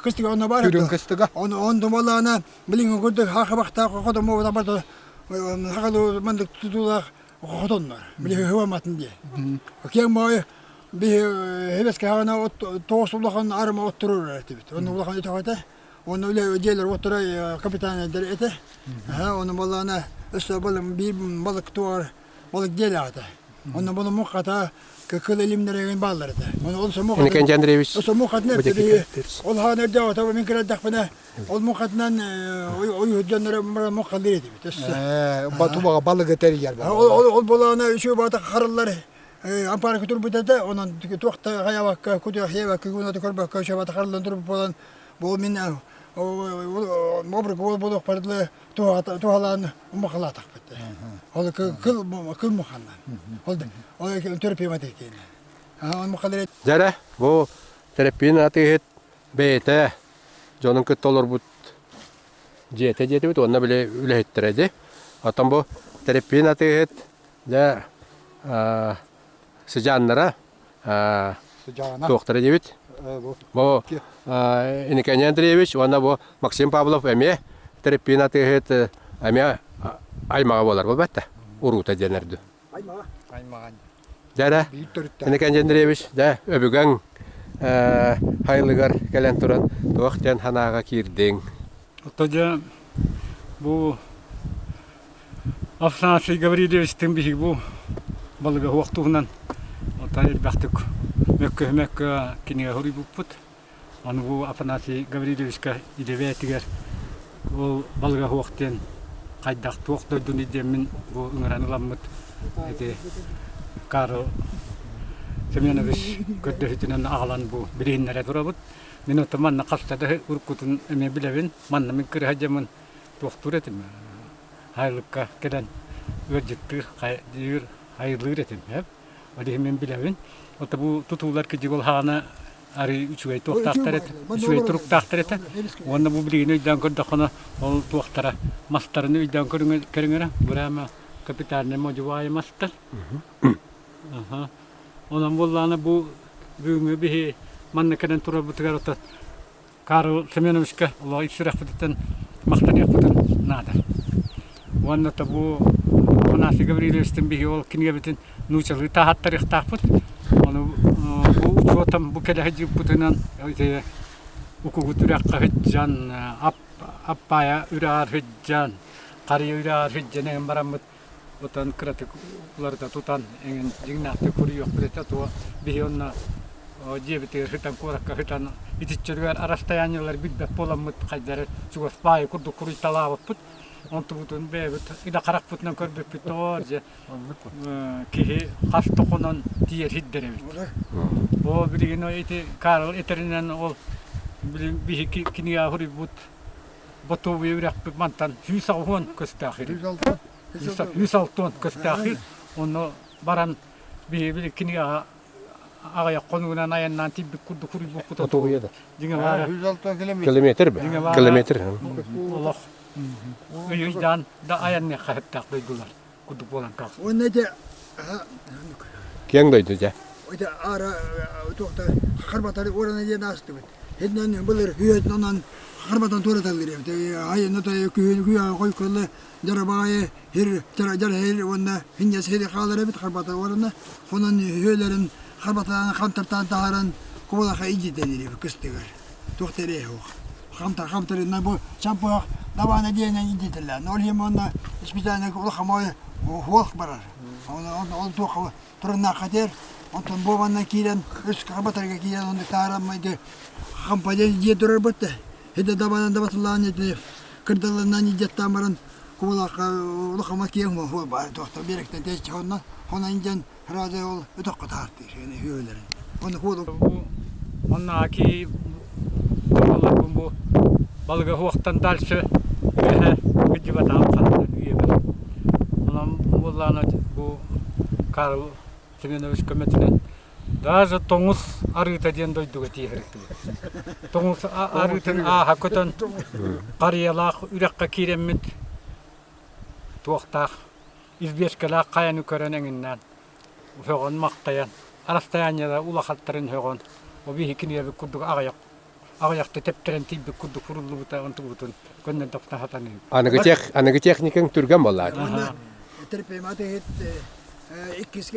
кысты онно бар. Түрүн кыстыга. Он он думалана билин курдук хахабахта кодо мо да бар. Хагалу мандык тутулах хотоннор. Биле хываматын ди. Кең мой би хебеске хана тоос улахан арма оттурur этибит. Оны улахан итагата. Оны үле делер оттура капитан дер эте. Ха оны балана өсө балым би балык туар балык деле ата. Оны буну муката кыкыл илимнереген баллар эте. Оны ол сому Иннокентий Андреевич. Осы мукатны Бу жеке. Ол хан эрде ата мен кирдак бана ол мукатынан ой ой хөдөннөр мукаллар эти бит. Э батубага балык этер Ол ол ол болана үшөө бата хараллар ампар күтүр бүтәдә, онан туакта гаябакка күтү хебакка күнә көрбөккө үшөө бата хараллар туруп болан бу мен мобрик бол болок бардылы тухалан мукалатак бит. Ол кыл кыл муханна. Ол ол төрпемат экен. А он мукаллар Дьэрэ бу терапин атыгыт бэйэтэ дьонун кытта олорбут дьиэтэ диэтибит уонна били үлэһиттэрэ дии. Оттон бу терапин атыгыт дьэ сыдьааннара Сыдьаана. туохтара диэбит. Бу. Бу Иннокентий Андреевич уонна бу Максим Павлов эмиэ терапин атыгыт эмиэ аймаҕа буолар буолбатта. Уруута диэн эрдүү. Аймаҕа. Аймаҕан. Дьэрэ Биир төрүттэ. Иннокентий Андреевич, дьэ, өбүгэҥ хайылыгар кэлэн туран туох диэн санааҕа киирдиҥ? Оттон дьэ бу Афанасий Гаврильевичтыын биһиги бу балыга суох туһунан оттон элбэхтик мөккө-мөккө кинигэ суруйбуппут. Аны бу Афанасий Гаврильевичка идэбээтигэр ол балыга суох диэн хайдах туох дойдуну диэммин бу ыҥыран ыламмыт ити Карл Семенович көрдөһүүтүнэн аҕалан бу билиһиннэрэ турабыт. Мин оттон манна хаста да уруккутун эмиэ билэбин. Манна мин кырыһа дьаммын туохтуур этим. Хайылыкка кэлэн ыалдьыттыыр, диир, хайылыыр этим. Ол иһин мин билэбин. Ота бу тутуулар кидьик ол хаана арый үчүгэй туохтаахтар этэ, үчүгэй туруктаахтар этэ. Уонна бу билигин өйдөөн көрдөххүнэ ол туохтара мастарын өйдөөн көрүҥэрэ быраама капитальный модьубаайы мастар. Онон буоллаҕына бу Бүгүҥҥү биһи манна кэлэн турарбытыгар оттон Карл Семеновичка олох ис сүрэхпититтэн махтаныахпытын наада. Уонна то бу Афанасий Гаврильевичтын биһи ол кинигэбитин нуучалыы таһааттарыахтаахпыт. Ону бу учуотам бу кэлэ сылдьыппытынан ити укугут үрэххэ сылдьан, аппаайа үрэҕэр сылдьан, харыйа үрэҕэр сылдьан эҥин бараммыт отон кыратык уларыта тутан эҥин дьиҥнээхтик суруйуохпут этэ туо биһи онно дьиэбитигэр сытан куоракка сытан итиччэлигэр арастайаанньалар билбэт буоламмыт хайдары чугас баайы курдук куруйталаабыппыт онтубутун бэйэбит илэ харахпытынан көрбүппүт тоҕо дьэ киһи хас да хонон тиийэр сирдэр эбит ол билигин ити Карл этэринэн ол билигин биһиги кинигэ суруйбут Ботуобуйа үрэхпит мантан 180 көстөөх ири. 160 көстөөх ир. Онно баран биһиги кинигэҕэ аҕыйах хонугунан айаннаан тиийбит курдук суруйбуппут. Ботуобуйа да. Дьиҥэ баара. Километр бе? Километр. Олох ыйыйдаан да айанныахха сөптөөх дойдулар курдук буолан хаалсар. Уонна ити Киэҥ дойду дьэ. Ити аара туохта харбатары уорана диэн аастыбыт. Итинэн былыр үйэтин онон харбатан туораталлар эбит. Айанна күһүн күһү хойуккалла дьарабаайы хир дьара уонна хинньэс хири хаалар эбит харбата уорана. Хонон үһүөлэрин харбатаан хантартаан таһааран кубалаха илдьитэлиир эбит кыстыгар. Туох тэрээһи суох. Хамтар хамтарына бу чампыах дабаана диэнэн илдьитэллэр. Ол иһин уонна специально улахан хуох барар. Ол туох тураннаахха тиэр. Онтон буобанна киирэн үс харбатарга киирэн онно таараммайды хампаден дьиэ турар бытта. Хидэ дабанан дабатылаан ити кырдаланан идеттаан баран кубалаахха улахама киэҥ хуо баар туохта биэрэктэн тэйчи хонно хонон дьэн сразу ол өтөххө таһартыыр үөлэрин. Онно хуолу Оннааки туһаларбын бу балыга хуохтан дальше үөһэ кырдьыбатаҕым ханна үйэбэр. Онон буоллаҕына бу Карл Семенович көмөтүнэн даже тоҥус арыыта диэн дойдуга тииһэртибит. Тоҥус арыытын ааһа көтөн харыйалаах үрэххэ киирэммит туохтаах избиэскэлээх хайаны көрөн эҥиннээн сөҕөн-махтайан, арастайаанньалара улахаттарын сөҕөн, ол биһи кинигэбит курдук аҕыйах аҕыйахта тэптэрэн тиийбит курдук суруллубута онтубутун көннөн тохто сатаныым. Аныгы тех аныгы техникаҥ түргэн буоллаат. Уонна терпимат иһит иккис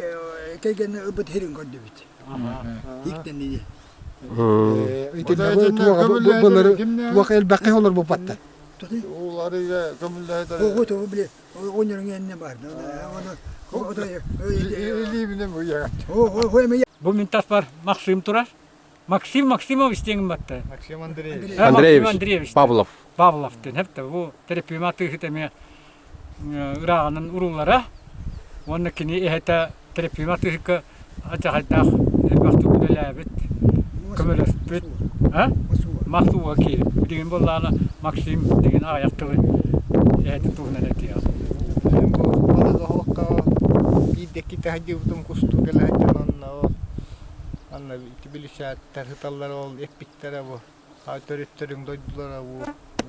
кэргэнэ ылбыт хирин көрдүбүт. Иктэнни. Итиннэ былыр туох элбэххэ олор буппаттар. Ууларыга көмүллэһэ Ого то били оҕонньоруҥ иннэ бар. Илиибинэн уйаҕат. Бу мин таспар Максим турар. Максим Максимович диэн батта. Максим Андреевич. Андреевич. Андреевич. Павлов. Павлов диэн хэпте бу терапима тыыһыт эмиэ ырааҕынан уруулара. Уонна кини эһэтэ терапима тыыһыкка ачахайдаах элбэхтик үлэлээбит, көмөлөспүт. Махтууга киирip. Билигин буоллаҕына Максим деген аҕыйах тылы эһэтин туһунан этиэҕэ. Балыга биирдэ иккитэ сылдьыбытым кустуу кэлэ сылдьан онно онно тбилисээттэр сыталлар ол эппиттэрэ бу төрүттэрин дойдулара бу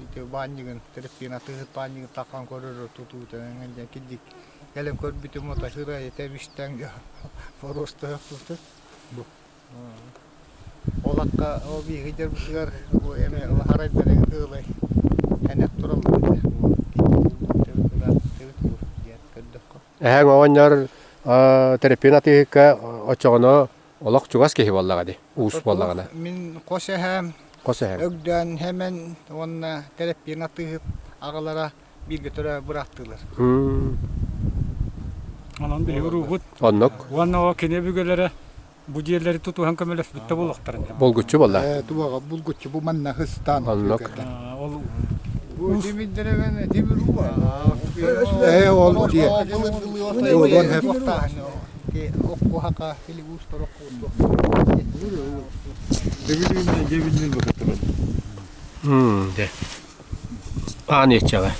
ити баанньыгын терапин атыыһыт баанньыгын таххан көрөр тутуута диэн кирдик кэлэн көрбүтүм ото сыра этэ бистэн боруостаһыахпытын бу Ол акка ол биһиги дьарбытыгар бу эми харайдарыгын ыылай энэх тураллар этэ. Диэн көрдөххө. Эһэҥ оҕонньор терапин атыыһыкка оччоҕуна олох чугас киһи буоллаҕа дии, уус буоллаҕына. Мин хос эһээм Хос эһэм. Өгдөөн Хэмэн уонна Тэрэппиин атыыһыт аҕалара бииргэ төрөө бырааттыылар. Онон биһиги уруубут. Оннук. Уонна ол кини өбүгэлэрэ бу дьиэлэри тутуһан көмөлөспүт да буолуохтарын. Булгуччу буолла. Туоҕа булгуччу бу манна хыстаан. Оннук. Ол Бу тимирдэрэ тимир уу. Ээ ол дьиэ. Буолуон сөп. Оккуһака или уустар оккуустуох. Дегилинне дебиннин бакытырын. Де. Аан иэччэҕэ.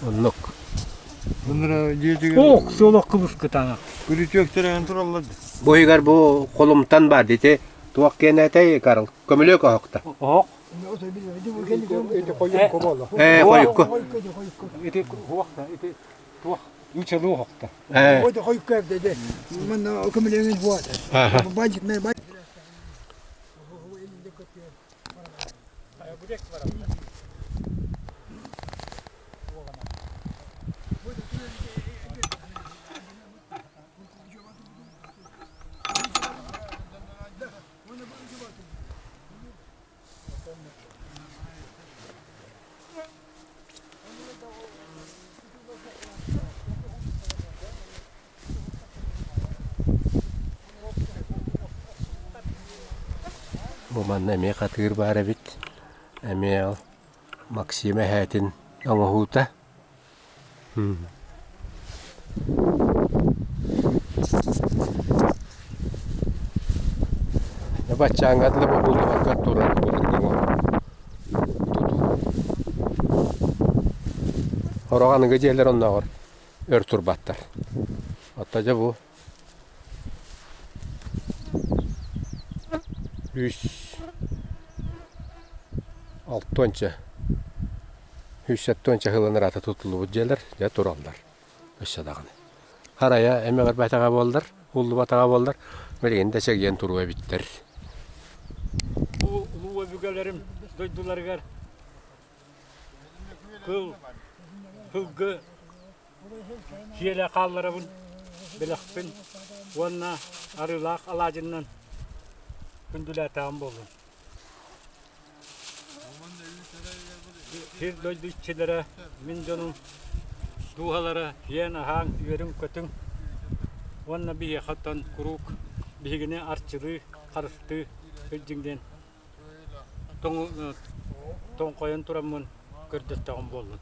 Оннук. Bunlara дьиэтигэр Ох, суолок кыбыскытана. күрүтүөктэрэн тураллар. Бу иһигэр бу холумтан бар дити туох киэнэтэй Карл көмүлүөк оһохто. Оһох. Ити хойукку буолла. Ээ хойукку. Ити хуохта, ити туох үчэлүү оһохто. Ээ. Ой, хойукку эбдэ. Манна көмүлүөгүн хуата. Бандит мен бандит. Бу манна эмиэ хатыыр баар эбит. Эмиэ ол Максим эһээтин оҥоһуута. Баччааҥҥа дылы бобуллубакка турар былыргы тутуу. Сорох аныгы дьиэлэр оннооҕор өр турбаттар. Оттон дьэ бу үс алтыанча 170 сылын ыраата тутуллубут дьиэлэр дьэ тураллар өссө даҕаны. Харайа эмэҕирбэтэҕэ буоллар, ууллубатаҕа буоллар, билигин да чэгиэн туруо эбиттэр. Бу улуу өбүгэлэрим дойдуларыгар кыл, сылгы сиэлэ хаалларабын, бэлэхпин уонна арыылаах алаадьыннан күндүлээтэҕим буоллун. Сир-дойду иччилэрэ, мин дьонум дууһалара сиэн-аһаан үөрүҥ-көтүҥ уонна биһиэхэ оттон куруук биһигини арчылыы, харыстыы сылдьыҥ диэн тоҥхойон тураммын көрдөстөҕүм буоллун.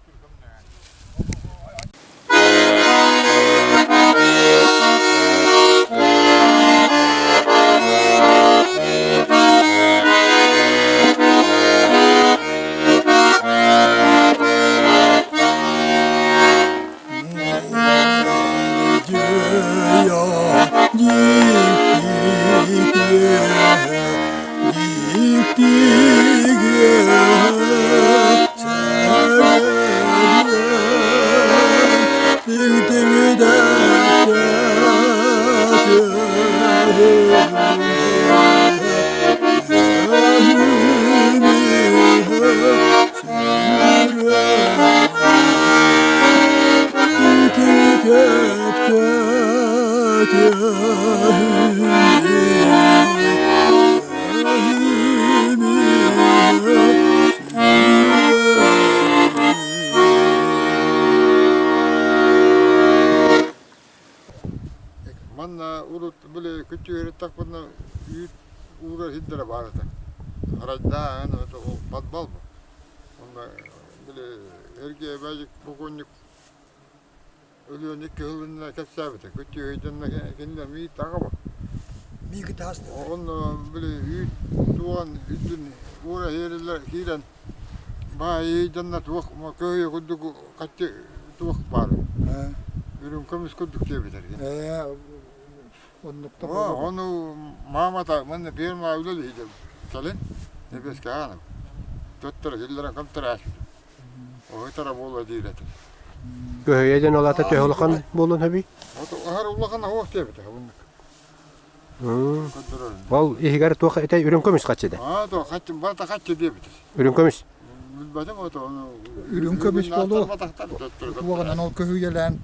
Манна урут били күччүгүрүттахпына үүт уурар сирдэрэ баар этэ. Харайдааһын подвал бу. Онно били эргэ бэйик бокуонньук Өлүөнү кыһылынна кэпсээбитэ. Күччүгүйдэннэ кинилэр миит таҕаба. Миги таастар. Онно били үүт туоҕан үрдүн уура иһэрилэр киирэн баайыйданна туох көһүйэ курдук хаччы туох баар. Үрүҥ көмүс курдук диэбитэр. Оннуктар Ону маамата манна ферма үлэлиһидем кэлин эбэскэ аанам. Төттөрө силлэрэн көмтөрө Оһытара буола диир этим. Көһүйэ диэн ол аата төһө улахан буолуон сөбүй? Аһар улахан оһох диэбитэ оннук. Ол иһигэр туох этэй үрүҥ көмүс хаччы да? Аа, то хаччы барыта хаччы диэбитэ. Үрүҥ көмүс. Билбэтим ото ону. Үрүҥ көмүс буолуо. Туоҕунан ол көһүйэлээн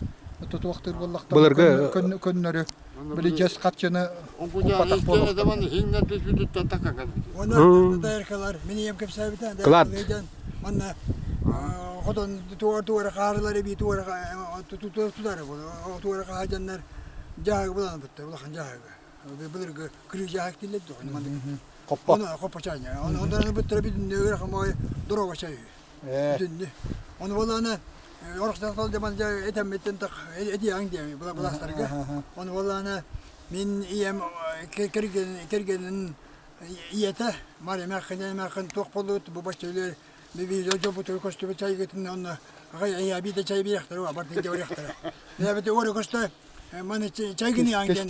тутуохтуур буоллахтар. Былыргы көннөрү били дьэс хаччыны укпатах буолуохтар. Уонна дайаркалар мин ийэм кэпсээбитэ. Клад. Манна хотон туора хаарылар эбии туора тутары туора хаһаадьаннар дьааһыгы булан ылбыттар улахан дьааһыгы былыргы кырыы дьааһык дииллэр дуо Хоппо. Хоппо чай онон ылбыттара бүтүннүү ыарахан дорога чай бүтүннүү ону буоллаҕына орохтон дьаман этэммиттэн этиэҕиҥ диэми былаастарга ону буоллаҕына мин ийэм кэргэнин ийэтэ Мария эмээххин эмээххин туох буоллугут бу бачча үлэр биир дьобутугу көстүбүт чайгытын онно аҕай эйээби да чай биэхтэрэ уа бардын дьэбэриэхтэрэ бэбити ори көстө маны чайгыны аан диэн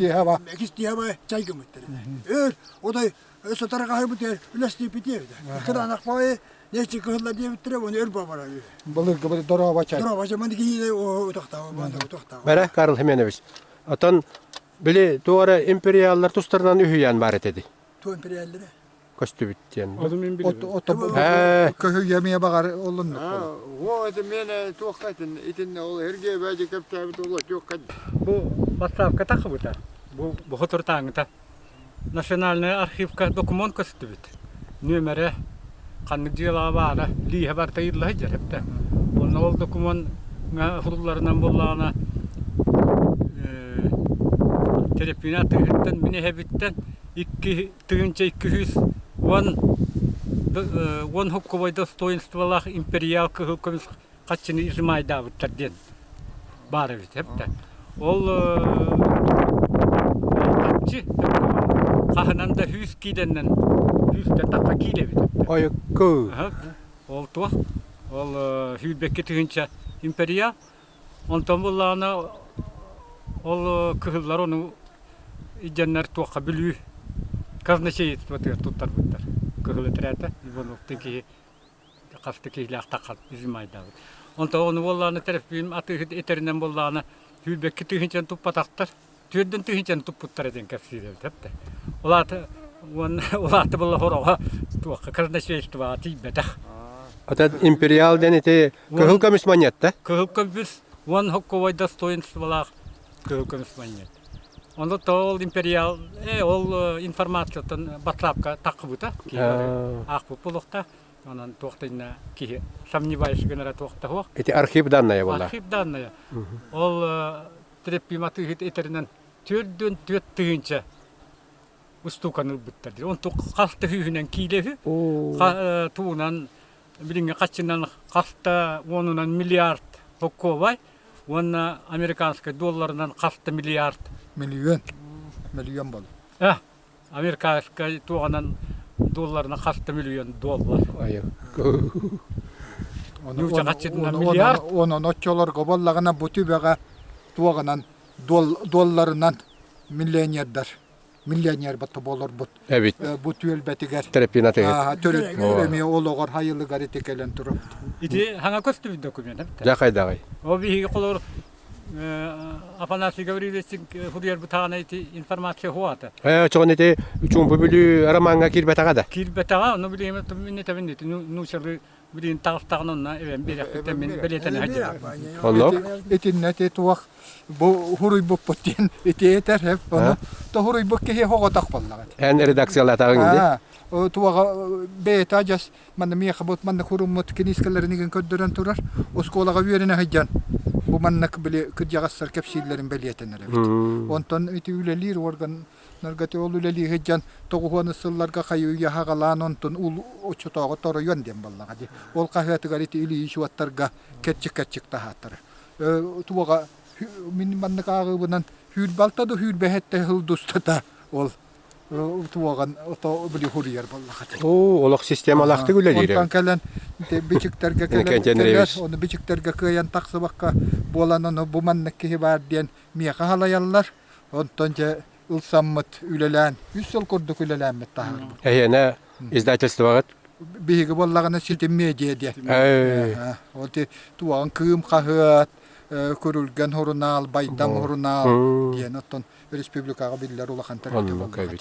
кистиэба чайгымыттар өр отой сотара хаһыбыт өр үлэстииппит диэбитэ кыраанах баайы нечи кыһыллар диэбиттэрэ оны өр бабара Былыргы били дороба чай. Дороба чай маны киһи утахтаа маны утахтаа. Бэрэ Карл Хименович. Отон били туора империаллар тустарынан үһүйээн бар этэ Ту империаллары. көстүбүт диэн. Ону мин билэбин. Көһүйэ эмиэ баҕар олуннук О, это мен туохха итин итин ол эрге бәжи кэпсээбит ол туохха Бу бассаапка тахыбыта. Бу бохотуртааҥыта. Национальнай архивка документ көстүбүт. Нүөмэрэ ханнык дьыалаҕа баара лииһэ барыта ыйылла сылдьар эбитэ. Онно ол докумуоҥҥа сурулларынан буоллаҕына Тереппиин атыыһыттан мин эһэбиттэн 2210 уон хоккубай достоинстволаах империал кыһыл көмүс хаччыны изымайдаабыттар диэн баар эбит эбитэ. Ол хаччы хаһынан да хүүс киилэннэн хүүстэн тахха киилэ эбит. Ойукку. Ол туох? Ол сүүрбэкки тыһыынча империя. Онтон буллаҕына ол кыһыллар ону илдьэннэр туохха Бүлүү казначействотыгар туттарбыттар. Кыһыл этэрээтэ Ивановтын киһи хаста киһилээх таххан изымайдаабыт. Онтон ону буоллаҕына Тэрэппиин атыыһыт этэринэн буоллаҕына сүүрбэкки тыһыынчаны туппатахтар. Түөрдэн тыһыынчаны туппуттар диэн кэпсиир эбит эптэ. Ол аата уонна ол аата буолла хороҕо туохха казначействоҕа тиийбэтэх. Ата империал диэн ити кыһыл көмүс монета. Кыһыл көмүс уон хокковой достоинстволаах кыһыл көмүс монет. Ону то ол империал ол информацияттан батсаапка таххыбыта. Аахпыт буолуохтаах. Онон туох да иннэ киһи сомневаюсь гынара туох да суох. Ити архив данная буолла. Архив данная. Ол Треппим атыыһыт этэринэн төрдүөн түөрт тыһыынча устууканы ылбыттар диир. Онту хас да сүүһүнэн киилэ үһү. Туунан билиҥҥи хаччынан хас да уонунан миллиард хоккуобай уонна американскай долларынан хас да миллиард. Миллион. Миллион болу. Американскай туоҕунан долларынан хас да миллион доллар. Миллиард. Онон оччолорго буоллаҕына бу түбэҕэ туоҕунан долларынан миллионердар миллионер батта болорбут Эбит. Бу түөлбэтигэр Терапина тыһыт. Төрүт эмиэ олоҕор хайылыгар ити кэлэн турар. Ити хаҥа көстүбүт документ. Дьэ хайдаҕый? Ол биһиги холор Афанасий Гаврильевич суруйарбытаҕына ити информация хуата. Ээ, чоҕун ити Чуумпу Бүлүү ромаҥҥа киирбэтэҕэ да? Киирбэтэҕэ, ону билигин миннэтэбин ити нуучалыы билигин таҕыстаҕына онно эбэн биэриэхпиттэн мин бэлиэтэнэ сылдьабын. Оннук? Итиннэ ити туох бу хуруйбуппут диэн ити этэр хэп ону то хуруйбут киһи хоҕотох буоллаҕа. Эн редакциялаатаҕыҥ ди? Туоҕа бэйэтэ адьас Манна миэхэ бу манна куруммут киниискэлэрин игин көрдөрөн турар. Оскуолаҕа үөрэнэ сылдьан бу маннык били кырдьаҕастар кэпсииллэрин бэлиэтэнэр эбит. Онтон ити үлэлиир органнарга ол үлэлии сылдьан тоҕуһуон сылларга хайыы хаҕалаан онтон оччотооҕу торуйуон диэн буоллаҕа дии. Ол хаһыатыгар ити Ильич уоттарга кэрчик-кэрчик таһааттара. Туоҕа мин маннык ааҕыыбынан хүүрбалта да хүүрбэһэттэ сыл дустата ол туоҕан ото били хуруйар буоллахат. Оо, олох системалаахтык үлэлиир. Онтон кэлэн бичиктэргэ кэлэр, ону бичиктэргэ кыайан тахсыбакка буолан ону бу маннык киһи баар диэн миэхэ халайаллар. Онтон дьэ ылсаммыт үлэлээн, үс сыл курдук үлэлээммит таһаарбыт. Эһиэнэ издательствоҕыт? Биһиги буоллаҕына ситим медиа диэн. Ол туоҕан кыым хаһыат, күрүлгэн сурунаал, байдам сурунаал диэн оттон республикаҕа биллэр улахан тэрилтэ буоллаҕа.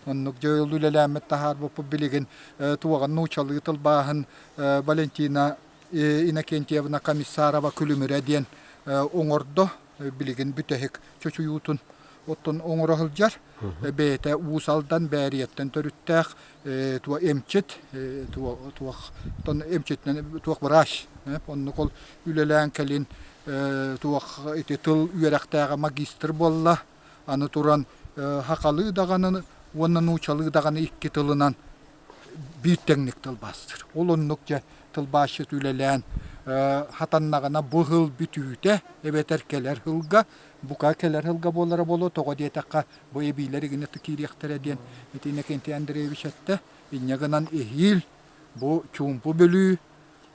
Оннук дьэ үлэлээммит таһаарбыппыт билигин туоҕан нуучалыы тылбааһын Валентина Иннокентьевна Комиссарова Күлүмүрэ диэн оҥордо билигин бүтэһик чочуйуутун оттон оҥоро сылдьар бэйэтэ Уус Алдан Бээрийэттэн төрүттээх туох эмчит туох эмчитинэн туох врач оннук ол үлэлээн кэлин туох ити тыл үөрэхтээҕэ магистр буолла аны туран сахалыы даҕаны уонна нуучалыы даҕаны икки тылынан биир тэҥник тылбаастыыр ол оннук дьэ тылбаасчыт үлэлээн хатаннаҕына бу сыл бүтүүтэ эбэтэр кэлэр сылга бука кэлэр сылга буолара буолуо тоҕо диэтэххэ бу эбиилэр игини киириэхтэрэ диэн ити Иннокентий Андреевич эттэ инньэ гынан эһиил бу Чуумпу Бүлүү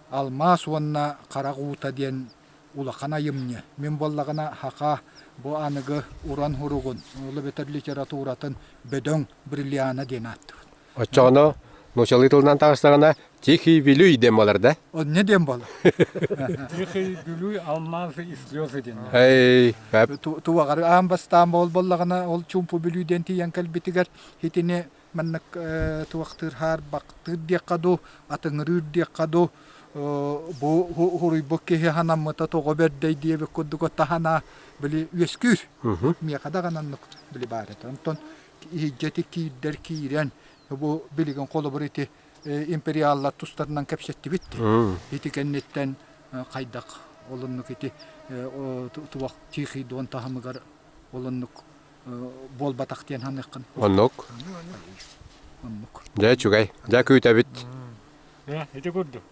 Алмаас уонна харах уута диэн улахан айымньы. Мин буоллаҕына саха бу аныгы уран суругун, ол эбэтэр литературатын бөдөҥ бриллиана диэн ааттыыбын. Оччоҕуна нуучалыы тылынан таҕыстаҕына «Тихий Вилюй» диэн буолар да? Онно диэн буолар. Тихий Вилюй, алмазы и слезы диэн. Эй, Туоҕар аан бастаан буол буоллаҕына ол Чуумпу Бүлүү диэн тиийэн кэлбитигэр итини. маннык туохтыыр хаарбахтыыр диэххэ дуу, атыҥырыыр диэххэ дуу, бу хуруйбут киһи ханаммыта тоҕо бэрдэй диэбит курдук таһана били үөскүүр. Миэхэ даҕаны оннук били баар этэ. Онтон иһирдьэ киирдэр киирэн бу билигин холобур ити империаллар тустарынан кэпсэттибит. Ити кэнниттэн хайдах олоннук ити туох Тихий Дон таһымыгар олоннук буолбатах диэн ханыаххын. Оннук. Оннук. Дьэ үчүгэй. Дьэ күүтэбит. Ити курдук.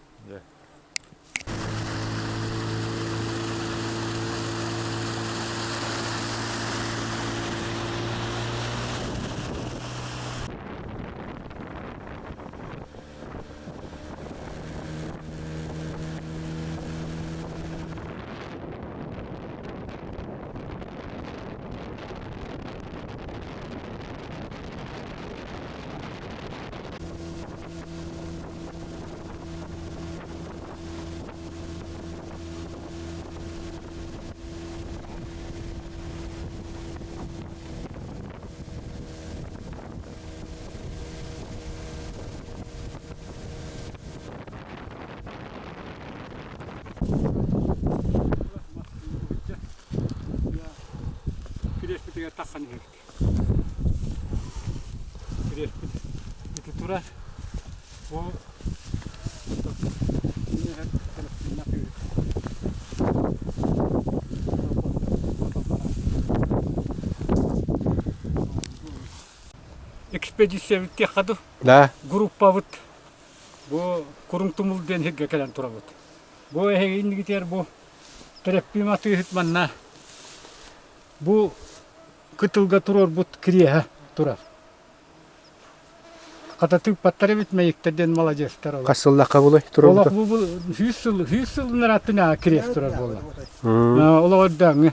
Күрэспитигэр тахсан иһэбит. Күрэспит ити турар. Бу Экспедициябыт диэххэ дуу? Да. Группабыт бу Куруҥ Тумул диэн сиргэ кэлэн турабыт. Бу эһиги иннигитигэр бу Тэрэппиим атыыһыт манна бу кытылга туруорбут кириэһэ турар. Хата тыыппаттар эбит мэйиктэр диэн маладьыастар олох. Хас сыллахха булай Олох бу бу 100 сыл 100 сыл ырааттын кириэс турар буолла. Олох өрдөөҥҥү.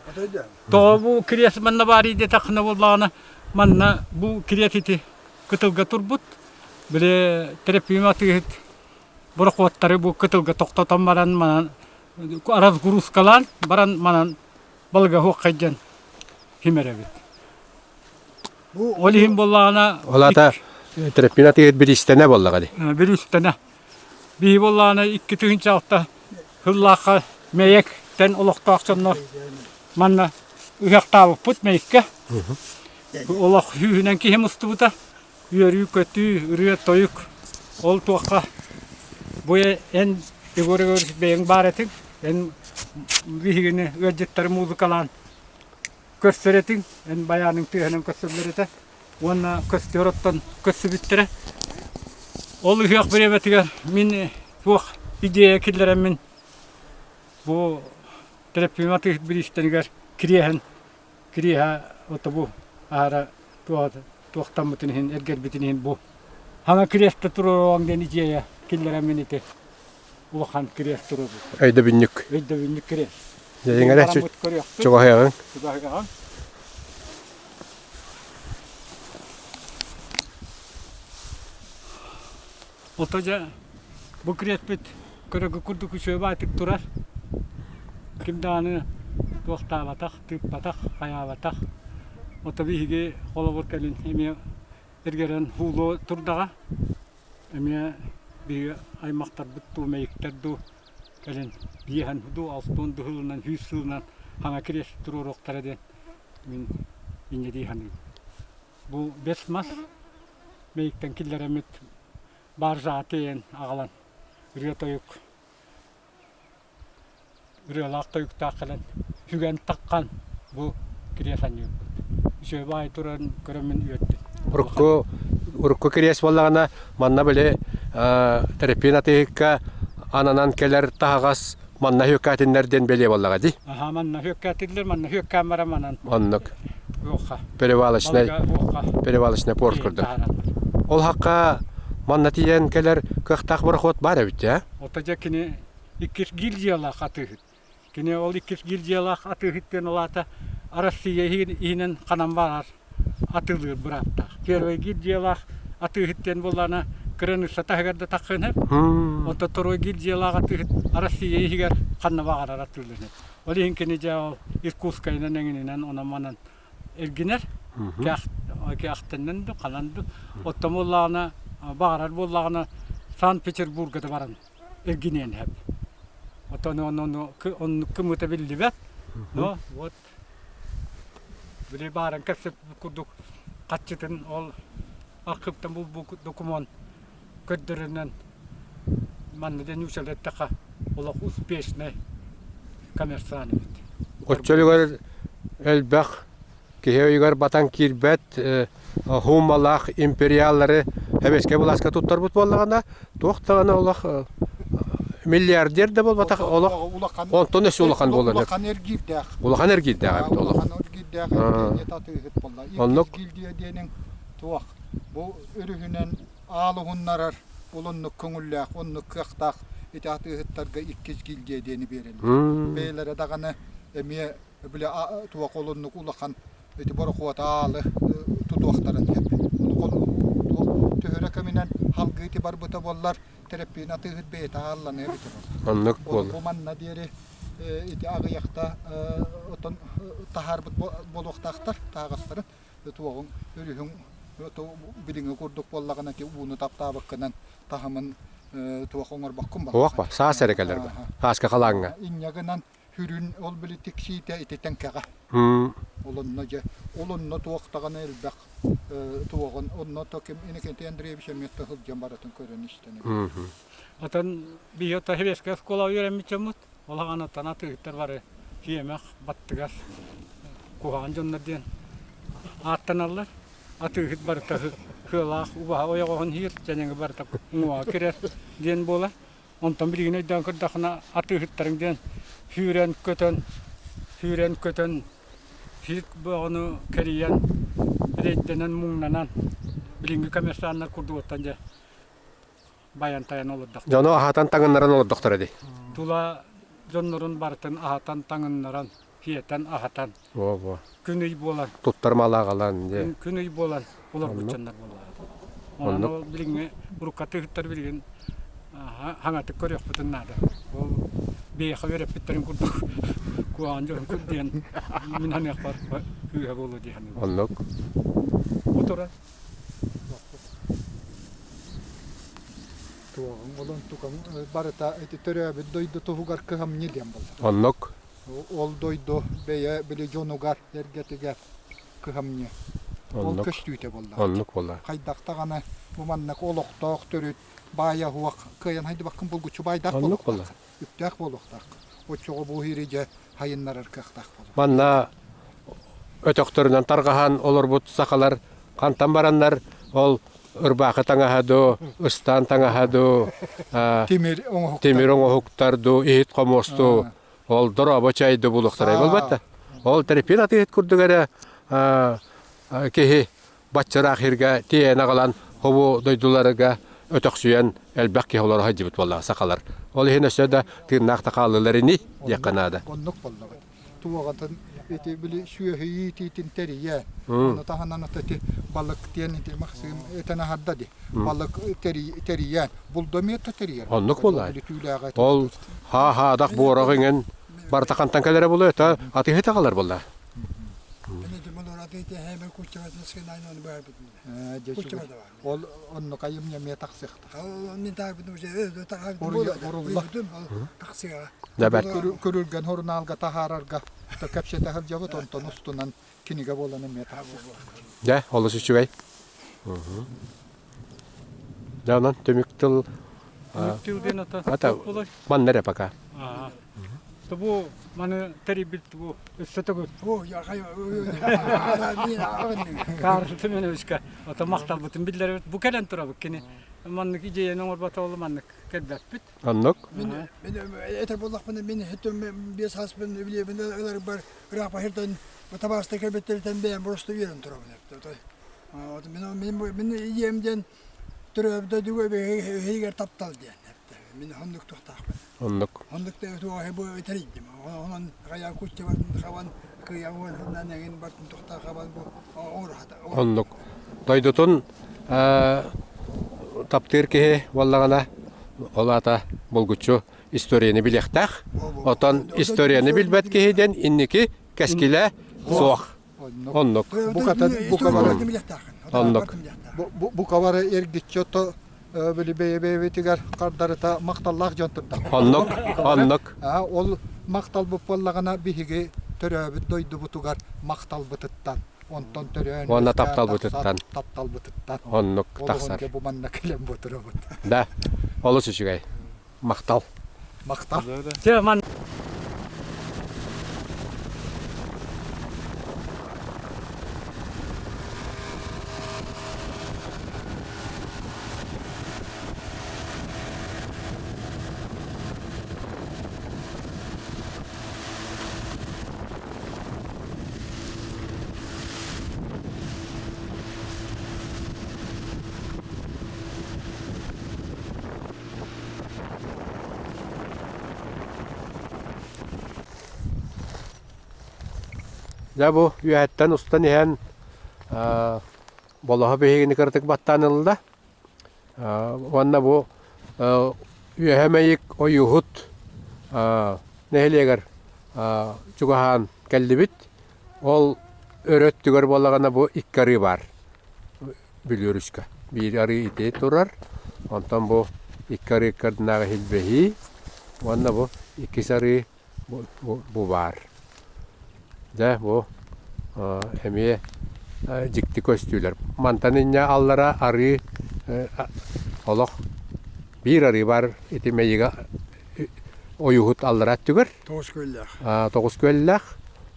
Тоҕо бу кириэс манна баар диэтэххинэ буоллаҕына манна бу кириэс ити кытылга турбут. Били Тэрэппиим атыыһыт борохуоттары бу кытылга тохтотон баран манан разгрузкалаан баран манан балыга хуоххайдьан химэрэбит. Ол иһин буоллаҕына Ол аата Тэрэппиин атыыһыт бириистэнэ буоллаҕа дии. Бириистэнэ. Биһи буоллаҕына 2006 сыллаахха Мэйэктэн олохтоох дьоннор манна ыһыахтаабыппыт Мэйиккэ. Олох сүүһүнэн киһи мустубута. Үөрүү-көтүү, ырыа-тойук ол туохха бу эн Егор Егорович бэйэҥ баар этиҥ. Эн биһигини ыалдьыттары музыкалаан көрсөр этиҥ, эн байааныҥ тыаһынан көрсөллөр этэ уонна көстөр оттон көрсүбүттэрэ. Ол ыһыах бириэмэтигэр мин туох идея киллэрэммин бу Тэрэппиим атыыһыт бириистэнигэр кириэһэн кириэһэ ото бу аара туохтаммытын иһин эргэрбитин иһин бу хаҥа кириэстэ туруоруоҥ диэн идея киллэрэммин ити улахан кириэс туруорбуппут. Өйдөбүнньүк. Өйдөбүнньүк кириэс. Дьиҥэрэ чугаһыаҕыҥ. Чугаһыаҕыҥ. Ото дьэ бу кириэспит көрөгү курдук үчүгэй баайтык турар. Ким даҕаны туохтаабатах, тыыппатах, хайаабатах. Ото биһиги холобур кэлин эмиэ эргэрэн уулуо турдаҕа. Эмиэ биһиги аймахтарбыт дуу, мэйиктэр дуу кэлин биэһэн дуу, алтуон дуу сылынан, сүүс сылынан хаҥа кириэс туруоруохтара диэн мин инньэ дии саныыбын. Бу бэс мас мэйиктэн киллэрэммит баржа тиэйэн аҕалан ырыа-тойук ырыалаах тойуктаах кэлэн сүгэн таххан бу кириэс анньыырбыт. Үчүгэй баай турарын көрөммүн үөрдүм. Урукку урукку кириэс буоллаҕына манна били Тэрэппиин атыыһыкка ананан кэлэр таһаҕас манна үөккээтиннэр диэн бэлиэ буоллаҕа дии. Аха манна үөккээтиллэр, манна үөккээн баран манан. Оннук. Уохха. Перевалочный перевалочный порт курдук. Ол хакка манна тиийэн кэлэр кыахтаах борохуот баар эбит ээ. Ото дьэ кини иккис гильдиялаах атыыһыт. Кини ол иккис гильдиялаах атыыһыт диэн ол аата Россия иһинэн ханан баар атыылыыр бырааптаах. Первый гильдиялаах атыыһыт диэн буоллаҕына кыраныысса таһыгар да таххын сөп. Онтон второй гильдиялаах атыыһыт Россия иһигэр ханна баҕарар атыылыыр сөп. Ол иһин кини дьэ ол Иркутскайынан эҥининэн онон-манан эргинэр. Ахтаннан ду, ханан ду. Оттон буоллаҕына, баҕарар буоллаҕына Санкт-Петербурга да баран эргиниэн сөп. Оттон ону оннук кымыта биллибэт. Но вот били бааран кэпсэппит курдук хаччытын ол архыыптан булбут докумуон көрдөрүнэн манна диэн нууччалыы эттэххэ олох успешный коммерсант эбит. Оччолугар элбэх киһи өйүгэр батан киирбэт хуумалаах империаллары сэбиэскэй былааска туттарбыт буоллаҕына, туох даҕаны олох миллиардер да буолбатах олох онтон өссө улахан буолан улахан эргиирдээх улахан эргиирдээх эбит олох улахан эргиирдээх эргиирдээх атыыһыт буолла оннук гильдия диэниҥ туох бу өрүһүнэн аал уһуннарар ол оннук көҥүллээх оннук кыахтаах ити атыыһыттарга иккис гильдия диэни биэрэллэр бэйэлэрэ даҕаны эмиэ били туох ол оннук улахан ити борохуота аалы тутуохтарын сөп. Төһөрө кэминэн халгыы ити барбыта буоллар Тэрэппиин атыыһыт бэйэтэ аалланыа эбитэ буолла. Оннук буолла. Бу манна диэри ити аҕыйахта отон таһаарбыт буолуохтаахтар таһаҕастарын туоҕуҥ өрүһүҥ билиҥҥи курдук буоллаҕына ити ууну таптаабыккынан таһымын туох оҥорбоккун Уох ба, саас эрэ кэлэр ба. Сааска халааҥҥа. Инньэ гынан Хүрүн ол били тиксиитэ ити тэҥкэҕэ. Ол онно дьэ, ол онно туох даҕаны элбэх туоҕун, онно то ким Иннокентий Андреевич эмиэ сылдьан барытын көрөн истэн эбит. Отон биһи ото Хевескэ оскуола үөрэммит дьоммут, улахан оттон атыыһыттар бары сиэмэх, баттыгас, куһаҕан дьоннор диэн ааттаналлар. Атыыһыт барыта сыалаах убаһа ойоҕоһун иһир, дьэниҥи барыта уҥуоҕа кирэр диэн буолар. Онтон билигин өйдөөн көрдөххүнэ атыыһыттарыҥ диэн сүүрэн-көтөн, сүүрэн-көтөн сир бөҕөнү кэрийэн, эрэйдэнэн, муҥнанан билиҥҥи коммерсаннар курдугуттан дьэ байан-тайан олордохторо. Дьону аһатан таҥыннаран олордохторо дии. Тула дьоннорун барытын аһатан таҥыннаран, сиэтэн аһатан Во-во. күн ый буолан Туттар малааҕалаан дьэ. Күн ый буолан олорбут дьоннор буоллаҕа. Онон ол билиҥҥи урукку атыыһыттар билигин хаҥатык көрүөхпүтүн наада. Ол биһиэхэ үөрэппиттэрин курдук куһаҕан дьон диэн мин саныахпар күүһэ буолуо дии саныыбын. Оннук. Бу турар. Туоҕуҥ олон тукаҥ барыта ити төрөөбүт дойду туһугар кыһамньы диэн буолла. Оннук. Ол дойду бэйэ били дьонугар, эргэтигэр кыһамньы. Ол көстүүтэ буолла. Оннук буолла. Хайдах даҕаны бу маннык олохтоох төрүт баайа суох кыайан хайдыбаккын булгуччу баайдаах Оннук буолла. Үптээх буолуохтаах. Оччоҕо бу иһири дьэ хайыннарар кыахтаах буолуо. Манна өтөхтөрүнэн тарҕаһан олорбут сахалар хантан бараннар ол ырбаахы таҥаһа дуу, ыстаан таҥаһа дуу, тимир оҥоһуктар, тимир оҥоһуктар дуу, иһит хомуос дуу, ол дорообо чай да булуохтара буолбат да. Ол Тэрэппиин атыыһыт курдук эрэ киһи баччараах сиргэ тиэйэн аҕалан хобу дойдуларыга өтөхсүйэн элбэх киһи олоро сылдьыбыт буоллаҕа сахалар. Ол иһин өссө да тыыннаах да хааллылар ини диэххэ наада. Оннук буоллаҕа. Туоҕатын ити били сүөһү иитиитин тэрийэ. Ону таһынан ити балык диэн ити Максим этэн аһарда ди. Балык тэрийэн, булду эмиэ тэрийэр. Оннук буоллаа. Ол ха-хаадах буорах иҥэн барыта хантан кэлэрэ буолуо это атыыһыт аҕалар буолла. Ол оннук айымньы эмиэ тахсыахта. Көрүлгэн хорунаалга таһаарарга кэпсэтэ сылдьабыт, онтон устунан кинигэ буолан эмиэ тахсыахта. Дьэ, олус үчүгэй. Дьэ, онон түмүк тыл Түмүк тыл диэн ата манна эрэ пока. Бу маны тэрийбит бу өссө төгүл. Карл Семеновичка ото махталбытын биллэрбит. Бу кэлэн турабыт кини. Маннык идеяны оҥорбото ол маннык кэлбэппит. Оннук. Мин этэр буоллахпына мин хэттüm биэс сааспын билиэбин ыларбар ырааппаһыртан табаарыстар кэлбиттэриттэн бэйэм просто үөрэн турабын. Мин мин мин идеям диэн төрөөбүт дойдуга эһигэр таптал диэн. Мин оннук туохтаахпын. Оннук. Оннук туох бу тэрийдим. Онон хайа кучча бартын хабан кыйа уонунан эҥин бартын тухтаах хабан бу оҥорохата. Оннук. Дойдутун таптыыр киһи буоллаҕына, ол аата булгуччу историяны билиэхтээх. Отон историяны билбэт киһи диэн инники кэскилэ суох. Оннук. Оннук. Бука бары эргиччи ото били бэйэ-бэйэбитигэр хардарыта махталлаах дьон турдах. Оннук. Оннук. Ол махталбыт буоллаҕына биһиги төрөөбүт дойдубутугар махталбытыттан онтон төрөөн Уонна тапталбытыттан. Тапталбытыттан. Оннук тахсар. Ол бу манна кэлэн ботурабыт. Да, олус үчүгэй. Махтал. Махтал. Чэ, ман Дьэ бу үөһэттэн устан иһэн болоһо биһигини кыратык баттаан ылла. Уонна бу Үөһэ Мэйик Ойууһут нэһилиэгэр чугаһаан кэллибит. Ол өрө өттүгэр буоллаҕына бу икки арыы баар Бүлүү өрүскэ. Биир арыы ити турар, онтон бу икки арыы ыккардынааҕы Иһилбэһии уонна бу иккис арыы бу баар. Дьэ бу эмиэ дьикти көстүүлэр. Мантан инньэ аллара арыы олох биир арыы баар ити Мэйигэ ойууһут аллара өттүгэр. Тоҕус күөллээх. Тоҕус күөллээх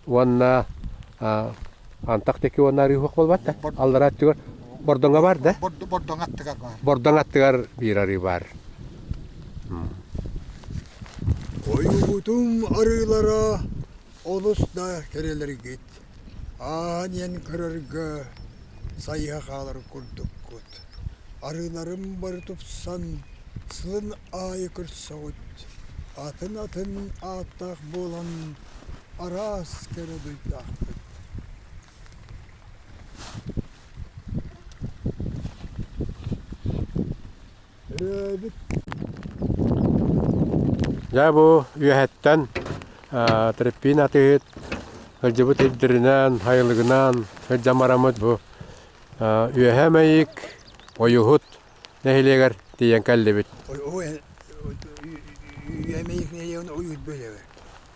уонна антах диэки уонна арыы суох буолбат да. Аллара өттүгэр Бордоҥо бар да? Бордоҥ аттыгар баар. Бордоҥ аттыгар биир арыы баар. Ойуубутум арыылара олус да кэрэлэргит, аан иэн көрөргө сайыһа хаалар курдуккут. Арыыларым бары тупсан, сылын аайы көрсөҕүт, атын-атын ааттаах буолан араас кэрэ дуйдаахпыт. Дьэ бу үөһэттэн Треппин атыыһыт сылдьыбыт ирдэринэн, сайылыгынан сылдьан бараммыт бу Үөһээ Мэйик, Ойуһут нэһилиэгэр тиийэн кэллибит.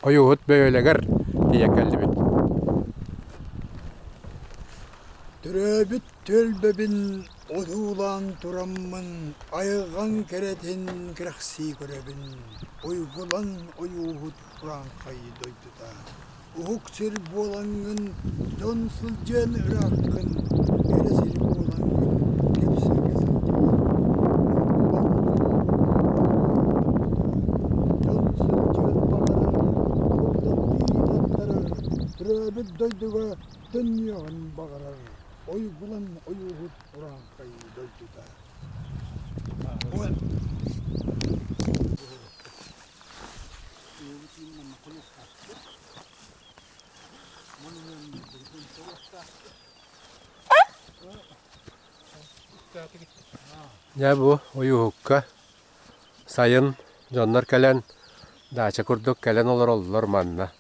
Ойуһут бөһүөлэгэр тиийэн кэллибит. Төрөөбүт түөлбэбин одуулаан тураммын айылҕаҥ кэрэтин кэрэхсии көрөбүн, уйгулан ойууһут урааҥхай дойдута. Уһук сир буолаҥҥын дьон сылдьыан ырааххын, кэрэ сир буолаҥҥын кэпсииргэ сылдьаҕын. Уйгулан дьон сылдьыан баҕарар, курдаттыы таттарар, төрөөбүт дойдуга төннүөҕүн баҕарар. Ойгулан ойууһут урааҥхай дойдута. Дьэ бу ойууһукка сайын дьоннор кэлэн даача курдук кэлэн олороллор манна.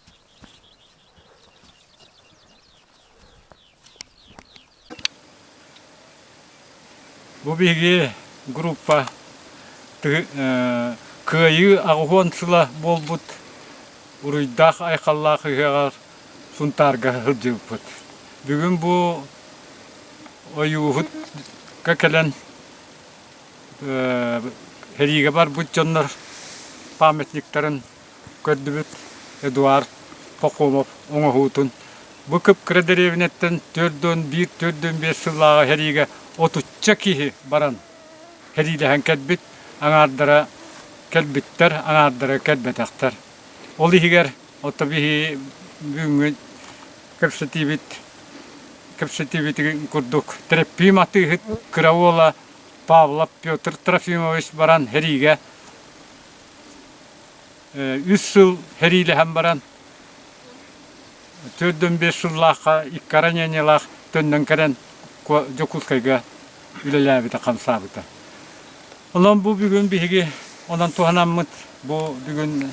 Бу биһиги группа Кыайыы аҕыс сыла буолбут уруйдаах айхаллаах ыһыаҕар Сунтаарга сылдьыбыппыт. Бүгүн бу ойууһутка кэлэн сэриигэ барбыт дьоннор памятниктарын көрдүбүт Эдуард Пахомов оҥоһуутун. Бу кып-кыра дэриэбинэттэн 41, 45 сыллааҕы сэриигэ отучча киһи баран сэриилэһэн кэлбит, аҥаардара кэлбиттэр, аҥаардара кэлбэтэхтэр. Ол иһигэр ото биһи бүгүҥҥү кэпсэтиибит кэпсэтиибитин курдук Тэрэппиим атыыһыт кыра уола Павлов Петр Трофимович баран сэриигэ Үс сыл сэриилэһэн баран, 45 сыллаахха икки ранениелаах төннөн кэлэн Дьокуускайга үлэлээбитэ, хамсаабыта. Онон бу бүгүн биһиги онон туһанаммыт, бу бүгүн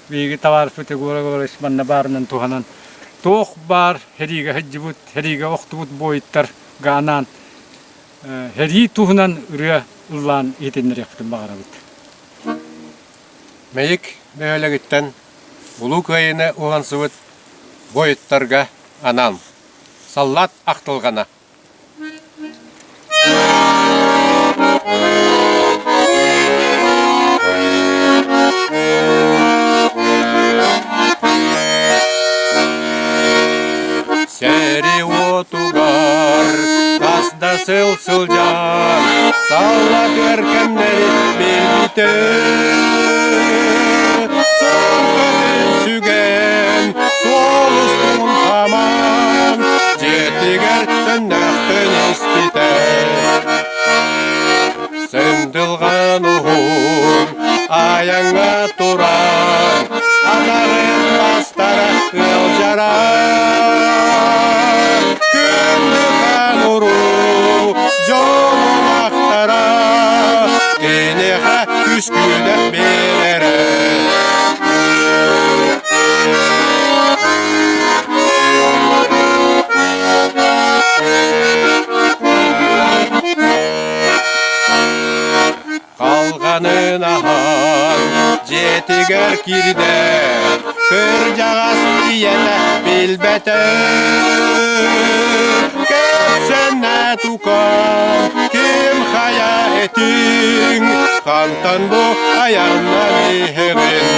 биһиги табаарыспыт Егор Егорович манна баарынан туһанан. Туох баар сэриигэ сылдьыбыт, сэриигэ охтубут буойуттарга анаан сэрии туһунан ырыа ыллаан иһитиннэриэхпитин баҕарабыт. Мэйик бөһүөлэгиттэн Улуу Кыайыыны уһансыбыт буойуттарга анаан Саллаат ахтылҕана Сэрии уотугар хас да сыл сылдьан саллат өр кэмнэри билбитэ. Сумкатын сүгэн, суол устун хаман, дьиэтигэр төннөхтөн испитэ. Сындылҕан уһун айаҥҥа туран, анаҕын мастара ыалдьара. Күндү уруу дьонун ахтара, киниэхэ күскүдэх биэрэрэ. Халҕанын аһан дьиэтигэр киирдэ, кырдьаҕас ийэтэ билбэтэ. Кэпсэнэ тукан ким хайа этиҥ, хантан бу айаннан иһэҕин?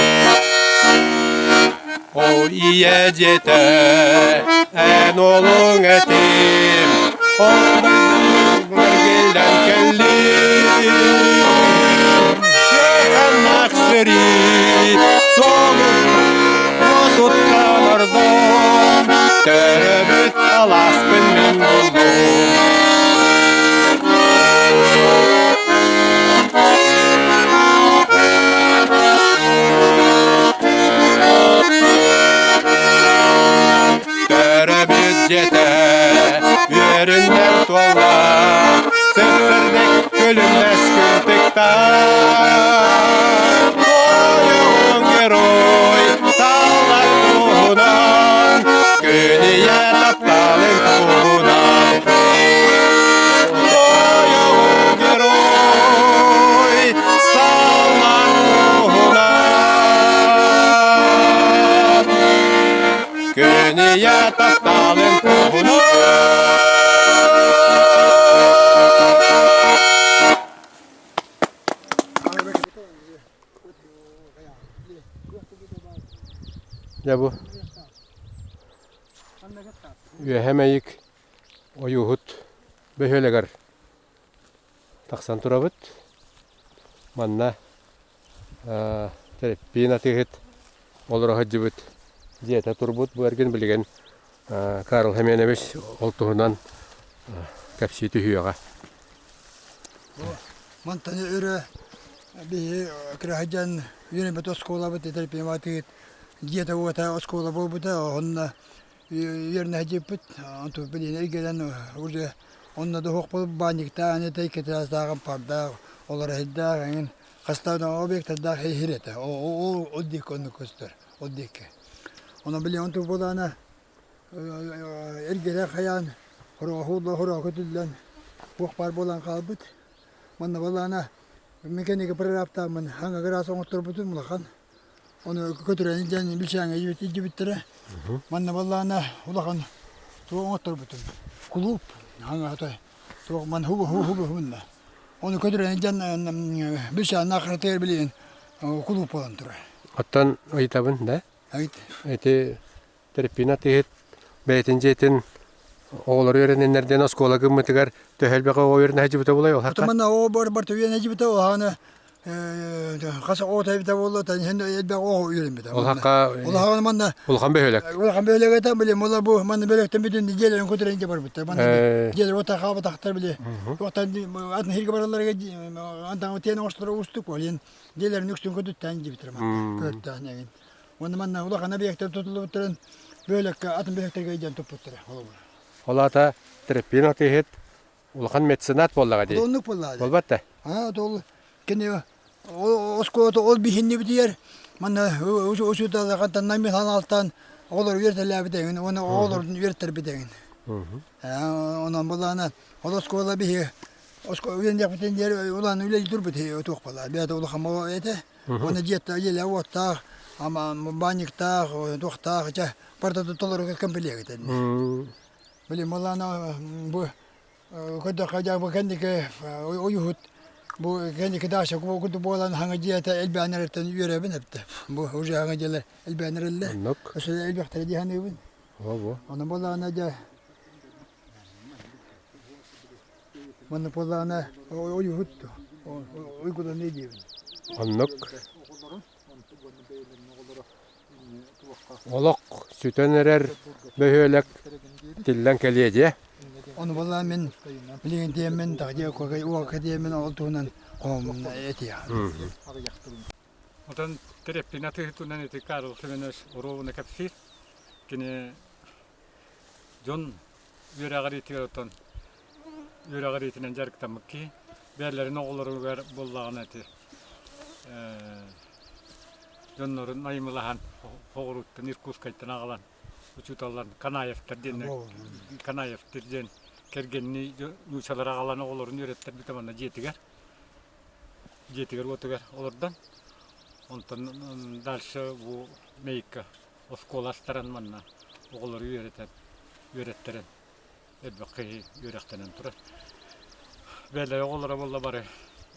Ол ийэ дьиэтэ эн уолуҥ этим, ол эргиллэн кэллим. Кыаханнаах сэрии суолун отуттан ордон, төрөбүт алааспын мин буллум. Төрөбүт дьиэтэ үөрүннэр туолла, сып-сырдык күлүмнэс күн тыкта. Тойон герой саллат туһунан, күн ийэ тапталын туһунан. Тойон герой саллат туһунан. Күн ийэ тапталын туһунан. Дьэ бу Үөһэ Мэйик ойууһут бөһүөлэгэр тахсан турабыт. Манна Тэрэппиин атыыһыт олоро сылдьыбыт дьиэтэ турбут. Бу эргин билигин Карл Семенович ол туһунан кэпсии түһүөҕэ. Мантан өрө биһи кыраһыдьан үөрэммит оскуолабыт Тэрэппиин атыыһыт дьиэтэ-уота оскуола буолбута. Онно үөрэнэ сылдьыбыппыт. Онтон билигин эргэрэн уже онно да суох буолбут баанньыктаах, аны икки пардаах, олоро сылдьаах эҥин хастаан объектардаах иһир этэ. Ол диэки оннук көстөр, ол диэки. Онон били онтук буолаана эргэрэ хайаан хороҕоһуулла хороҕо көтүллэн туох баар буолан хаалбыт. Манна буолаана мин кэнники прорабтааммын хаҥа гыраас оҥотторбутум улахан. Ону көтүрэн илдьэн билсээҥҥэ илдьибиттэрэ. Манна буоллаҕына улахан туох оҥотторбутум кулууп хаҥа туох ман хубу хубу хубунна. Ону көтүрэн илдьэн билсээн ахратыгар билигин кулууп буолан турар. Оттон ыйытабын да? Ити Терпин атыыһыт бэйэтин дьиэтин оҕолору үөрэнэннэр диэн оскуола гыммытыгар төһө элбэх оҕо үөрэнэ сылдьыбыта буолай ол хакка? Манна оҕо бар бар үөрэнэ сылдьыбыта ол хаана хас оҕо эбитэ буолла иһин элбэх оҕо үөрэммитэ. Ол хакка Ол хаана манна улахан бөһүөлэк. Улахан бөһүөлэк этэ били мола бу манна бөһүөлэктэн бүтүн дьиэлэрин көтүрэн дьэ барбыттар. Манна дьиэлэр ота хаабатахтар били. Туохтан атын сиргэ баралларга антан тиэн оҥосторо уустук ол иһин дьиэлэрин үксүн көтүттээн дьибиттэр манна көттээн эҥин. Уонна манна улахан объектар тутуллубуттарын бөһүөлэккэ атын бөһүөлэктэргэ илдьэн туппуттара холобура. Ол аата Треппин атыыһыт улахан меценат буоллаҕа дии. Оннук буоллаҕа дии. Буолбат да? Аа, ол кини оскуолата ол биһиннибитигэр манна учууталлартан Намилхан Алтан Оҕолор үөртэлээбит эҥин уонна оҕолорун үөртэрбит эҥин. Онон булаана ол оскуола биһи үөрэннэхпитин диэри улаан үлэлии турбут туох буолла. Бэйэтэ улахан этэ. Уонна дьиэтэ дьиэлээх уоттаах, баанньыктаах, туохтаах, чэ барыта толору кэмпилиэк этэ. Били малаана бу көрдөххө дьэ бу кэнники ойуһут бу кэнники даша курдук буолан хаҥа дьиэтэ элбээн эрэттэн үөрэбин эптэ. Бу уже хаҥа дьиэлэр элбээн эрэллэр. Өссө элбэхтэрэ дии саныыбын. Ону буоллаҕына дьэ манна буоллаҕына ойуһут уйгуланыы диибин. Оннук. Олох сүтэн эрэр бөһүөлэк тиллэн кэлиэ диэ. Ону буоллаҕа мин билигин диэммин тахдьа уолка диэммин ол туһунан хоһооммун этиэҕим. Отон Тереппин атыыһытынан ити Карл Семенович Оруобуна кэпсиир. Кини дьон үөрэҕириитигэр отон үөрэҕириитинэн дьарыктаммыт киһи. Бэйэлэрин оҕолоругар буоллаҕына ити дьоннорун наймылаһан Хоҕуруттан Иркутскайтан аҕалан учууталлар Канаевтар диэн Канаевтар диэн кэргэнни нуучалар аҕалан оҕолорун үөрэттэрбитэ манна дьиэтигэр дьиэтигэр-уотугар олордон онтон дальше бу Мэйикка оскуола астаран манна оҕолору үөрэтэн үөрэттэрэн элбэх киһи үөрэхтэнэн турар. Бэйэлэрэ оҕолоро буолла бары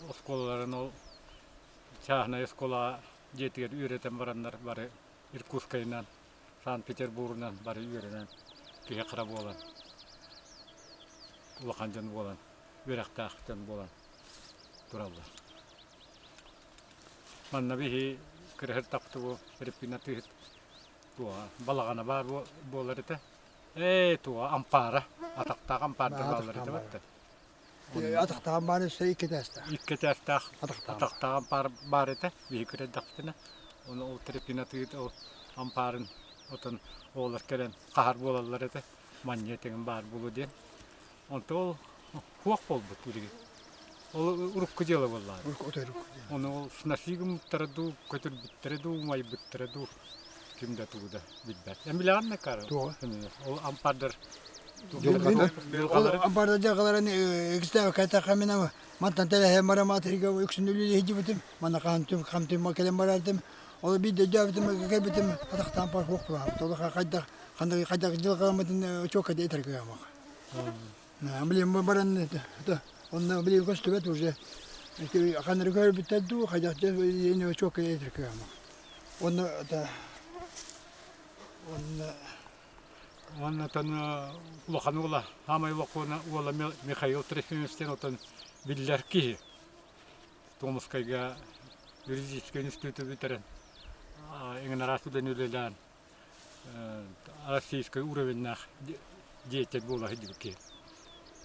оскуолаларын ол чааһынай оскуолаҕа дьиэтигэр үөрэтэн бараннар бары Иркутскайынан, Санкт-Петербургунан бары үөрэнэн киһи хара буолан улахан дьон буолан үөрэхтээх дьон буолан тураллар. Манна биһи кырыһыртахпыт бу Репина тыһыт туоҕа балаҕана баар буолар этэ. Ээ туоҕа ампаара атахтаах ампаардар бааллар этэ баттар. Атахтаах ампаар өссө икки этээстээх. Икки этээстээх атахтаах ампаар баар этэ биһи кырайдахпытына. Оны ол Репина тыыт ол ампаарын отон оҕолор кэлэн хаһар буолаллар этэ. Манньа тэҥин баар буолуо диэн. Онто ол хуох буолбут билигин. Ол урукку дьыала буоллаҕа. Ону ол сноси гыммыттара дуу, көтүрбүттэрэ дуу, умайбыттара дуу ким да тугу да билбэт. Эн билэҕин да Карл? Ол ампардар Ол ампардар дьылҕаларын икстээх мин мантан тэлэһэ барамаатырга үксүн үлэлиһдибитим. Манна хаантым хамтым кэлэн барардым. Ол биирдэ дьээбитим кэлбитим атахтаан пар хуох буолаабыт. Ол хайдах хайдах дьылҕаламмытын учуокка да этэр кыамах. Блин, баран онно блин көстүбэт уже. Ханары көрбүттэр дуу, хайдах дьэ учуокка этэр кыамах. Онно это онно Уонна улахан уола, хаамай улахан уола Михаил Трофимович отон биллэр киһи. Томскайга юридическай институту бүтэрэн, эҥин араас үлэни үлэлээн российскай уровеннаах деятель буола сылдьыбыт киһи.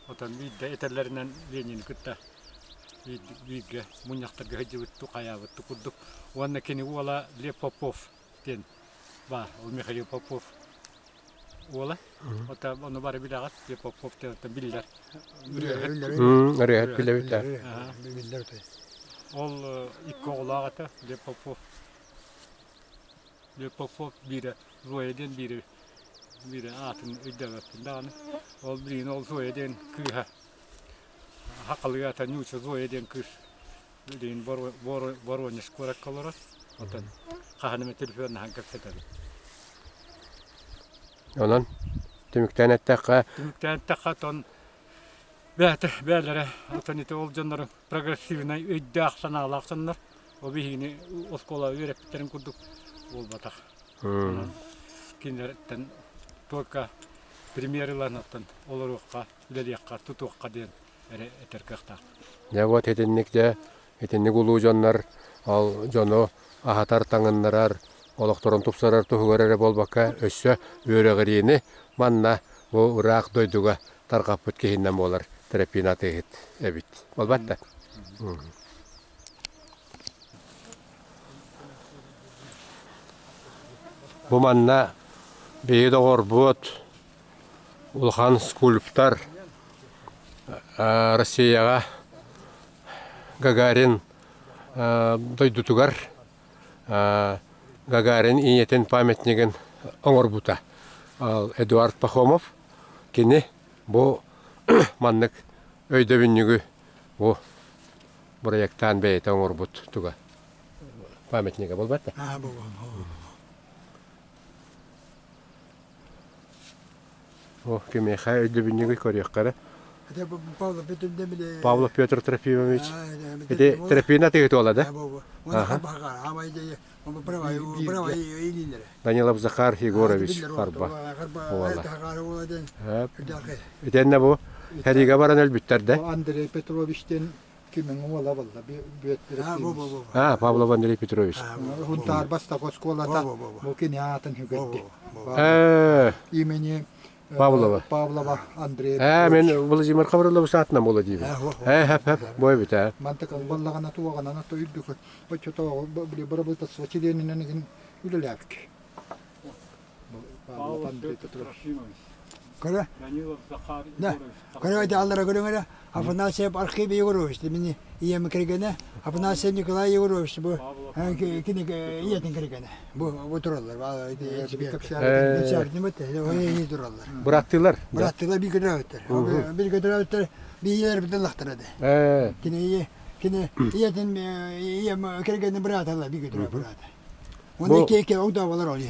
Отон биирдэ этэллэринэн Ленини кытта бииргэ мунньахтарга сылдьыбыт хайаабыт курдук. Уонна кини уола Лев Попов диэн баар. Ол Михаил Попов уола. Ота ону бары билэҕит. Лев Попов диэн биллэр. Ырыаһыт билэбит Биллэр Ол икки оҕолоох этэ Лев Попов. Лев биирэ Зоя диэн биирэ биирэ аатын өйдөөбөппүн даҕаны. Ол билигин ол Зоя диэн кыыһа хахалыы ата Нюча Зоя диэн кыыс билигин Воронеж куоракка олорор. Оттон хаһан эмэ телефоннаһан кэпсэтэбит. Онон түмүктээн эттэххэ Түмүктээн эттэххэ оттон бэйэтэ бэйэлэрэ оттон ити ол дьоннору прогрессивнай өйдөөх-санаалаах дьоннор ол биһигини оскуолаҕа үөрэппиттэрин курдук буолбатах. Онон кинилэртэн только пример ылан оттон олоруохха, үлэлиэххэ, тутуохха диэн эрэ этэр кыахтаах. Дьэ вот итинник дьэ итинник улуу дьоннор ол дьону аһатар, таҥыннарар, олохторун тупсарар туһугар эрэ буолбакка өссө үөрэҕириини манна бу ыраах дойдуга тарҕаппыт киһинэн буолар Тэрэппиин атыыһыт эбит. Буолбат да? Бу манна биһиги доҕорбут улахан скульптор Россияҕа Гагарин дойдутугар Гагарин ийэтин памятнигын оҥорбута. Эдуард Пахомов кини бу маннык өйдөбүнньүгү бу бырайыактаан бэйэтэ оҥорбут туга памятнига буолбат да? О, кимиэхэ өйдөбүнньүгү көрүөххэ эрэ. Павлов Петр Трофимович. Ити Трофина тыгытуола да? Данилов Захар Егорович Харба уола. Итиэннэ бу Хэригэ баран өлбүттэр да? Андрей Петрович диэн кимин уола буолла А, Павлов Андрей Петрович. Хунтаар бастакы оскуолата бу кини аатын үгэрди. Имени Павлова. Павлова Андрей Ээ, мен Владимир Хаврилович аатынан буола диибин. Ээ, хэп хэп, бу эбит ээ. Мантык боллаҕына туоҕанан то үрдүк оччотооҕу били бырабыыталыстыба чилиэнинэн игин үлэлээбит. Павлов Андрей Петрович. Көрө. Көрө аллара көрөҥөрө Афанасьев Архип Егорович мини ийэм кэргэнэ Афанасьев Николай Егорович бу кини ийэтин кэргэнэ бу бу тураллар тураллар Быраттыылар. Быраттыылар бииргэ төрөөбүттэр. Бииргэ төрөөбүттэр биилэр лахтара да. Кини кини ийэтин ийэм кэргэнин бырааталар бииргэ төрөөбүт быраата. Уонна икки икки огдооболор ол.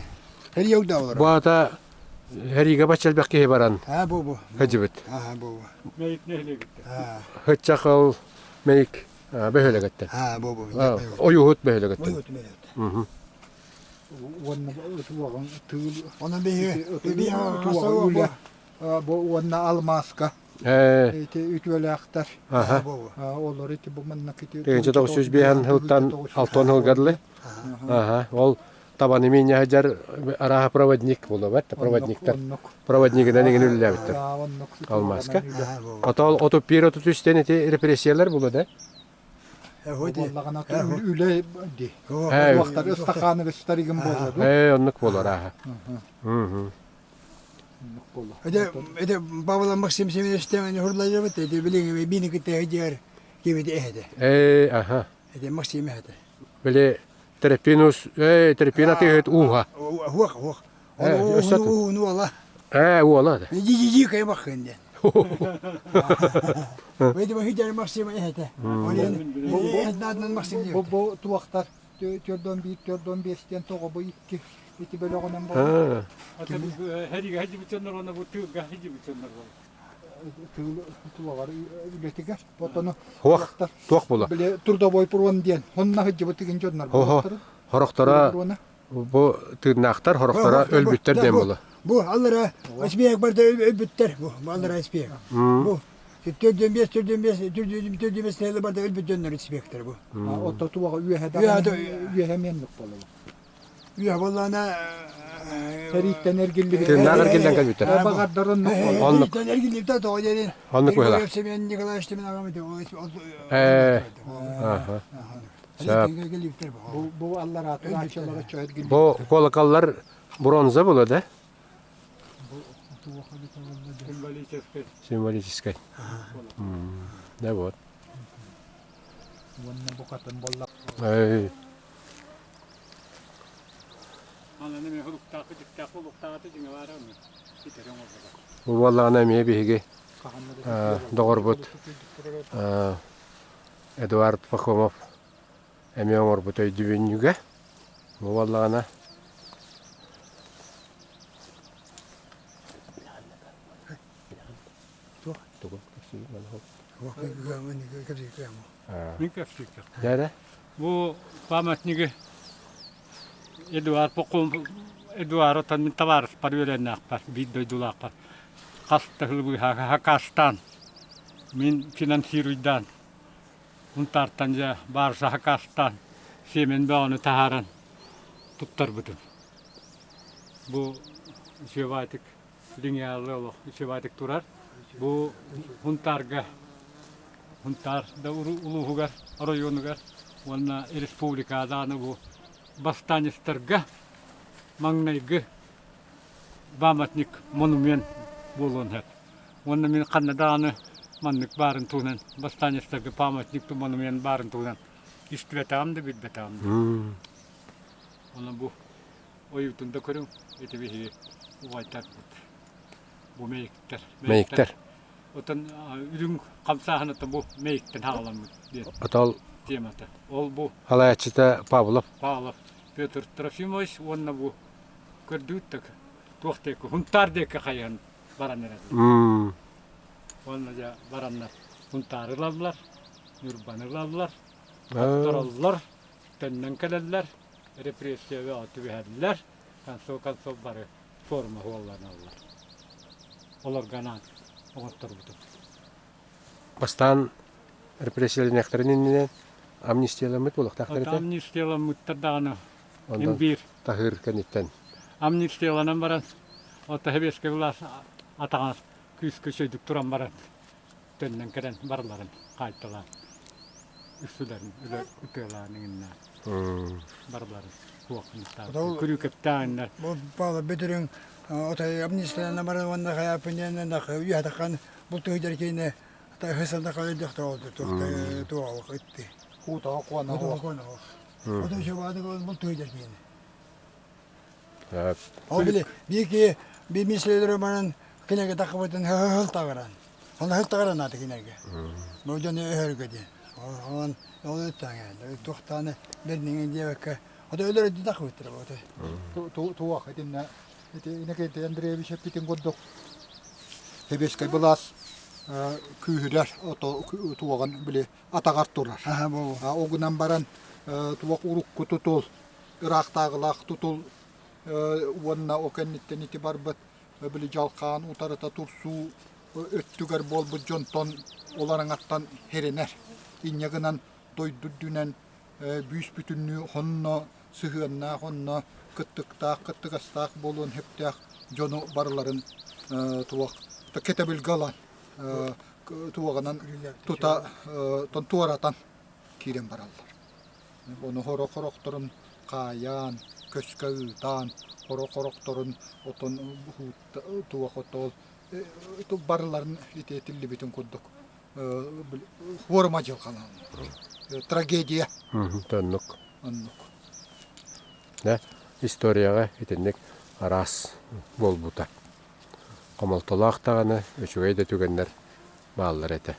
Херия огдооболор. Бу аата Хэриигэ бачча элбэх киһи баран Аа бу бу. Хадьыбыт. Аа бу бу. Мэйик нэһилиэгиттэн. Хыччах ол Мэйик бөһүөлэгиттэн. Аа бу бу. Ойуһут бөһүөлэгиттэн. Ойуһут бөһүөлэгиттэн. Уонна туоҕун тыыл Онон биһиги үлэ бу уонна алмааска ити үтүөлээхтэр олор ити бу манна 1905 сылтан 60 сылга дылы. Ол табаны миинньэ сылдьар арааһа проводник буолуо проводниктар проводнигынан иҥин үлэлээбиттэр алмааска отол 31 33 ити репрессиялар буолуо да Буоллаҕына үлэ ди. Туохтар ыстакааны быстарыгын буолла ду. Ээ, оннук буолар ааһа. Оннук буолла. Эде эде Павла Максим Семеновичтен хурлайбыт эде билиҥ бини кытта дьиэр кибити эһэде. Ээ, аха. Эде Максим эһэде. Били Терпинус, ээ, Терпина тыһыт ууха. Хуох, хуох. Ууну уола. Ээ, уола да. Жи-жи кайбахын диэн. Бэйди бахи Максим эһэтэ. Максим Бу бу туохтар төрдөн биир төрдөн биэстен тоҕо бу икки ити бөлөҕүнэн буолар. Хэригэ хадьыбытыннар уонна бу тыылга хадьыбытыннар буолар. Тыыл туоҕар үлэтигэр отону Хуох туох була? Били трудовой пурон диэн хонна хадьыбытыгын дьоннор буолар. Хорохторо бу тыыннаахтар хорохторо өлбүттэр диэн була. Бу аллара испиэк барда өлбүттэр. Бу аллара испиэк. Бу төрдөн бес төрдөн бес төрдөн бес тыылы барда өлбүт дьоннор испиэктэр бу. Отто туоҕа үөһэ үөһэ меннук бололу. Үөһэ боллаана Тэрииттэн эргиллибит. Тыыннаах эргиллэн кэлбиттэр. Баҕардар оннук Оннук. Тэрииттэн эргиллибитэ тоҕо диэн Оннук быһыылаах. Семен Николаевич Тимин аҕам Ээ. Бу бу аллараа турааччылара чөһөргүллүбүттэр. Бу колоколлар бронза була да? Символическай. Символическай. Да вот. Уонна букатын болла. Эй. Ананы мен хуруктаах дьиктаах улуктааты дьиҥэ баара итери оҥорбута. Бу буоллаҕына эмиэ биһиги доҕорбут Эдуард Пахомов эмиэ оҥорбут өйдөбүнньүгэ. Бу буоллаҕына Мин кэпсииккэ. Бу памятнигы Эдуард Пахомов Эдуард мин табаарыспар үөрэннээхпэр, биир дойдулаахпар хас да сыл быыһаага хакастаан мин финансируйдаан Мунтаартан дьэ баарса хакастаан сиэмэн бөҕөнү таһааран туттарбытым. Бу үчүгэйдик линеаллы олох үчүгэйдик турар. Бу Хунтаарга Хунтаар да улууһугар, оройуонугар уонна республикаҕа даҕаны бу бастаанньыстарга маҥнайгы памятник монумент буолуон сөп. Уонна мин ханна даҕаны маннык баарын туһунан бастаанньыстарга памятник монумент баарын туһунан истибэтэҕим да билбэтэҕим да. Онон бу. Ойуутун да көрүҥ, ити биһиги убайдарбыт. Бу мэйиктэр. Мэйиктэр. Отон үрүҥ хамсааһыныта бу мэйиктэн хаҕаламмыт диэн Отол темата. Ол бу халаяччыта Павлов. Павлов Петр Трофимович уонна бу көрдүүт так туох диэки Хунтаар диэки хайыһан баран эрэр. Уонна дьэ бараннар Хунтаары ылаллар, Ньурбаны ылаллар, хоттороллор, төннөн кэлэллэр, репрессияҕа түбэһэллэр, концов-концов бары форма уолланаллар. Олорго анаан оҥотторбутум. Бастаан репрессияланыахтарын иннинэ амнистияламмыт буолуохтаахтар этэ. Амнистияламмыттар даҕаны им биир. Таһыыр кэнниттэн. Амнистияланан баран, ото сэбиэскэй былаас атаҕар күүскэ үчүгэйдик туран баран төннөн кэлэн барыларын хаайталаан үксүлэрин ытыалаан иҥиннээн барыларын суох күрүүкэптээҕиннэр Бу Павлов Бөтүрүҥ отой амнистиялана баран уонна хайааппын үйэтаххан бултуһуйдар киинэ хысалда калайдахта олду туох ытты Хуутаҕа куона Отой шабаады бултуһуйдар киинэ Ол били биики бимислелер баран кинеге тахыбытын хыл тагыран. Оны хыл тагыран аты кинеге. Бу дьону өһөргө диэн. Онон ол өттәңе туохтааны берниңе диэбэккэ ото өлөр өдү тахыбыттар бу. Туох итиннэ ити Иннокентий Андреевич эппитин курдук Хебескай былаас күүһүрэр ото туоҕун били атаҕар турар. Огунан баран туох урукку тутул ыраахтааҕылаах тутул уонна ол кэнниттэн ити барбыт били дьалхаан утарыта турсуу өттүгэр буолбут дьонтон улараҥаттан хэрэнэр. Инньэ гынан дойду үрдүнэн бүүс-бүтүннүү онно сыһыаннаах, онно кыттыктаах, кыттыгастаах буолуон сөптөөх дьону барыларын туох кэтэбилгэ ылан туоҕунан тута туоратан киирэн бараллар. Ону хоро-хорохторун хаайан, көскө ыытан, хоро-хорохторун отон туох отол барыларын ити этиллибитин курдук хуорума дьылҕалаан трагедия. Оннук. Оннук. Да, историяҕа итинник араас буолбута. Хомолтолоох даҕаны, үчүгэй да түгэннэр бааллар этэ.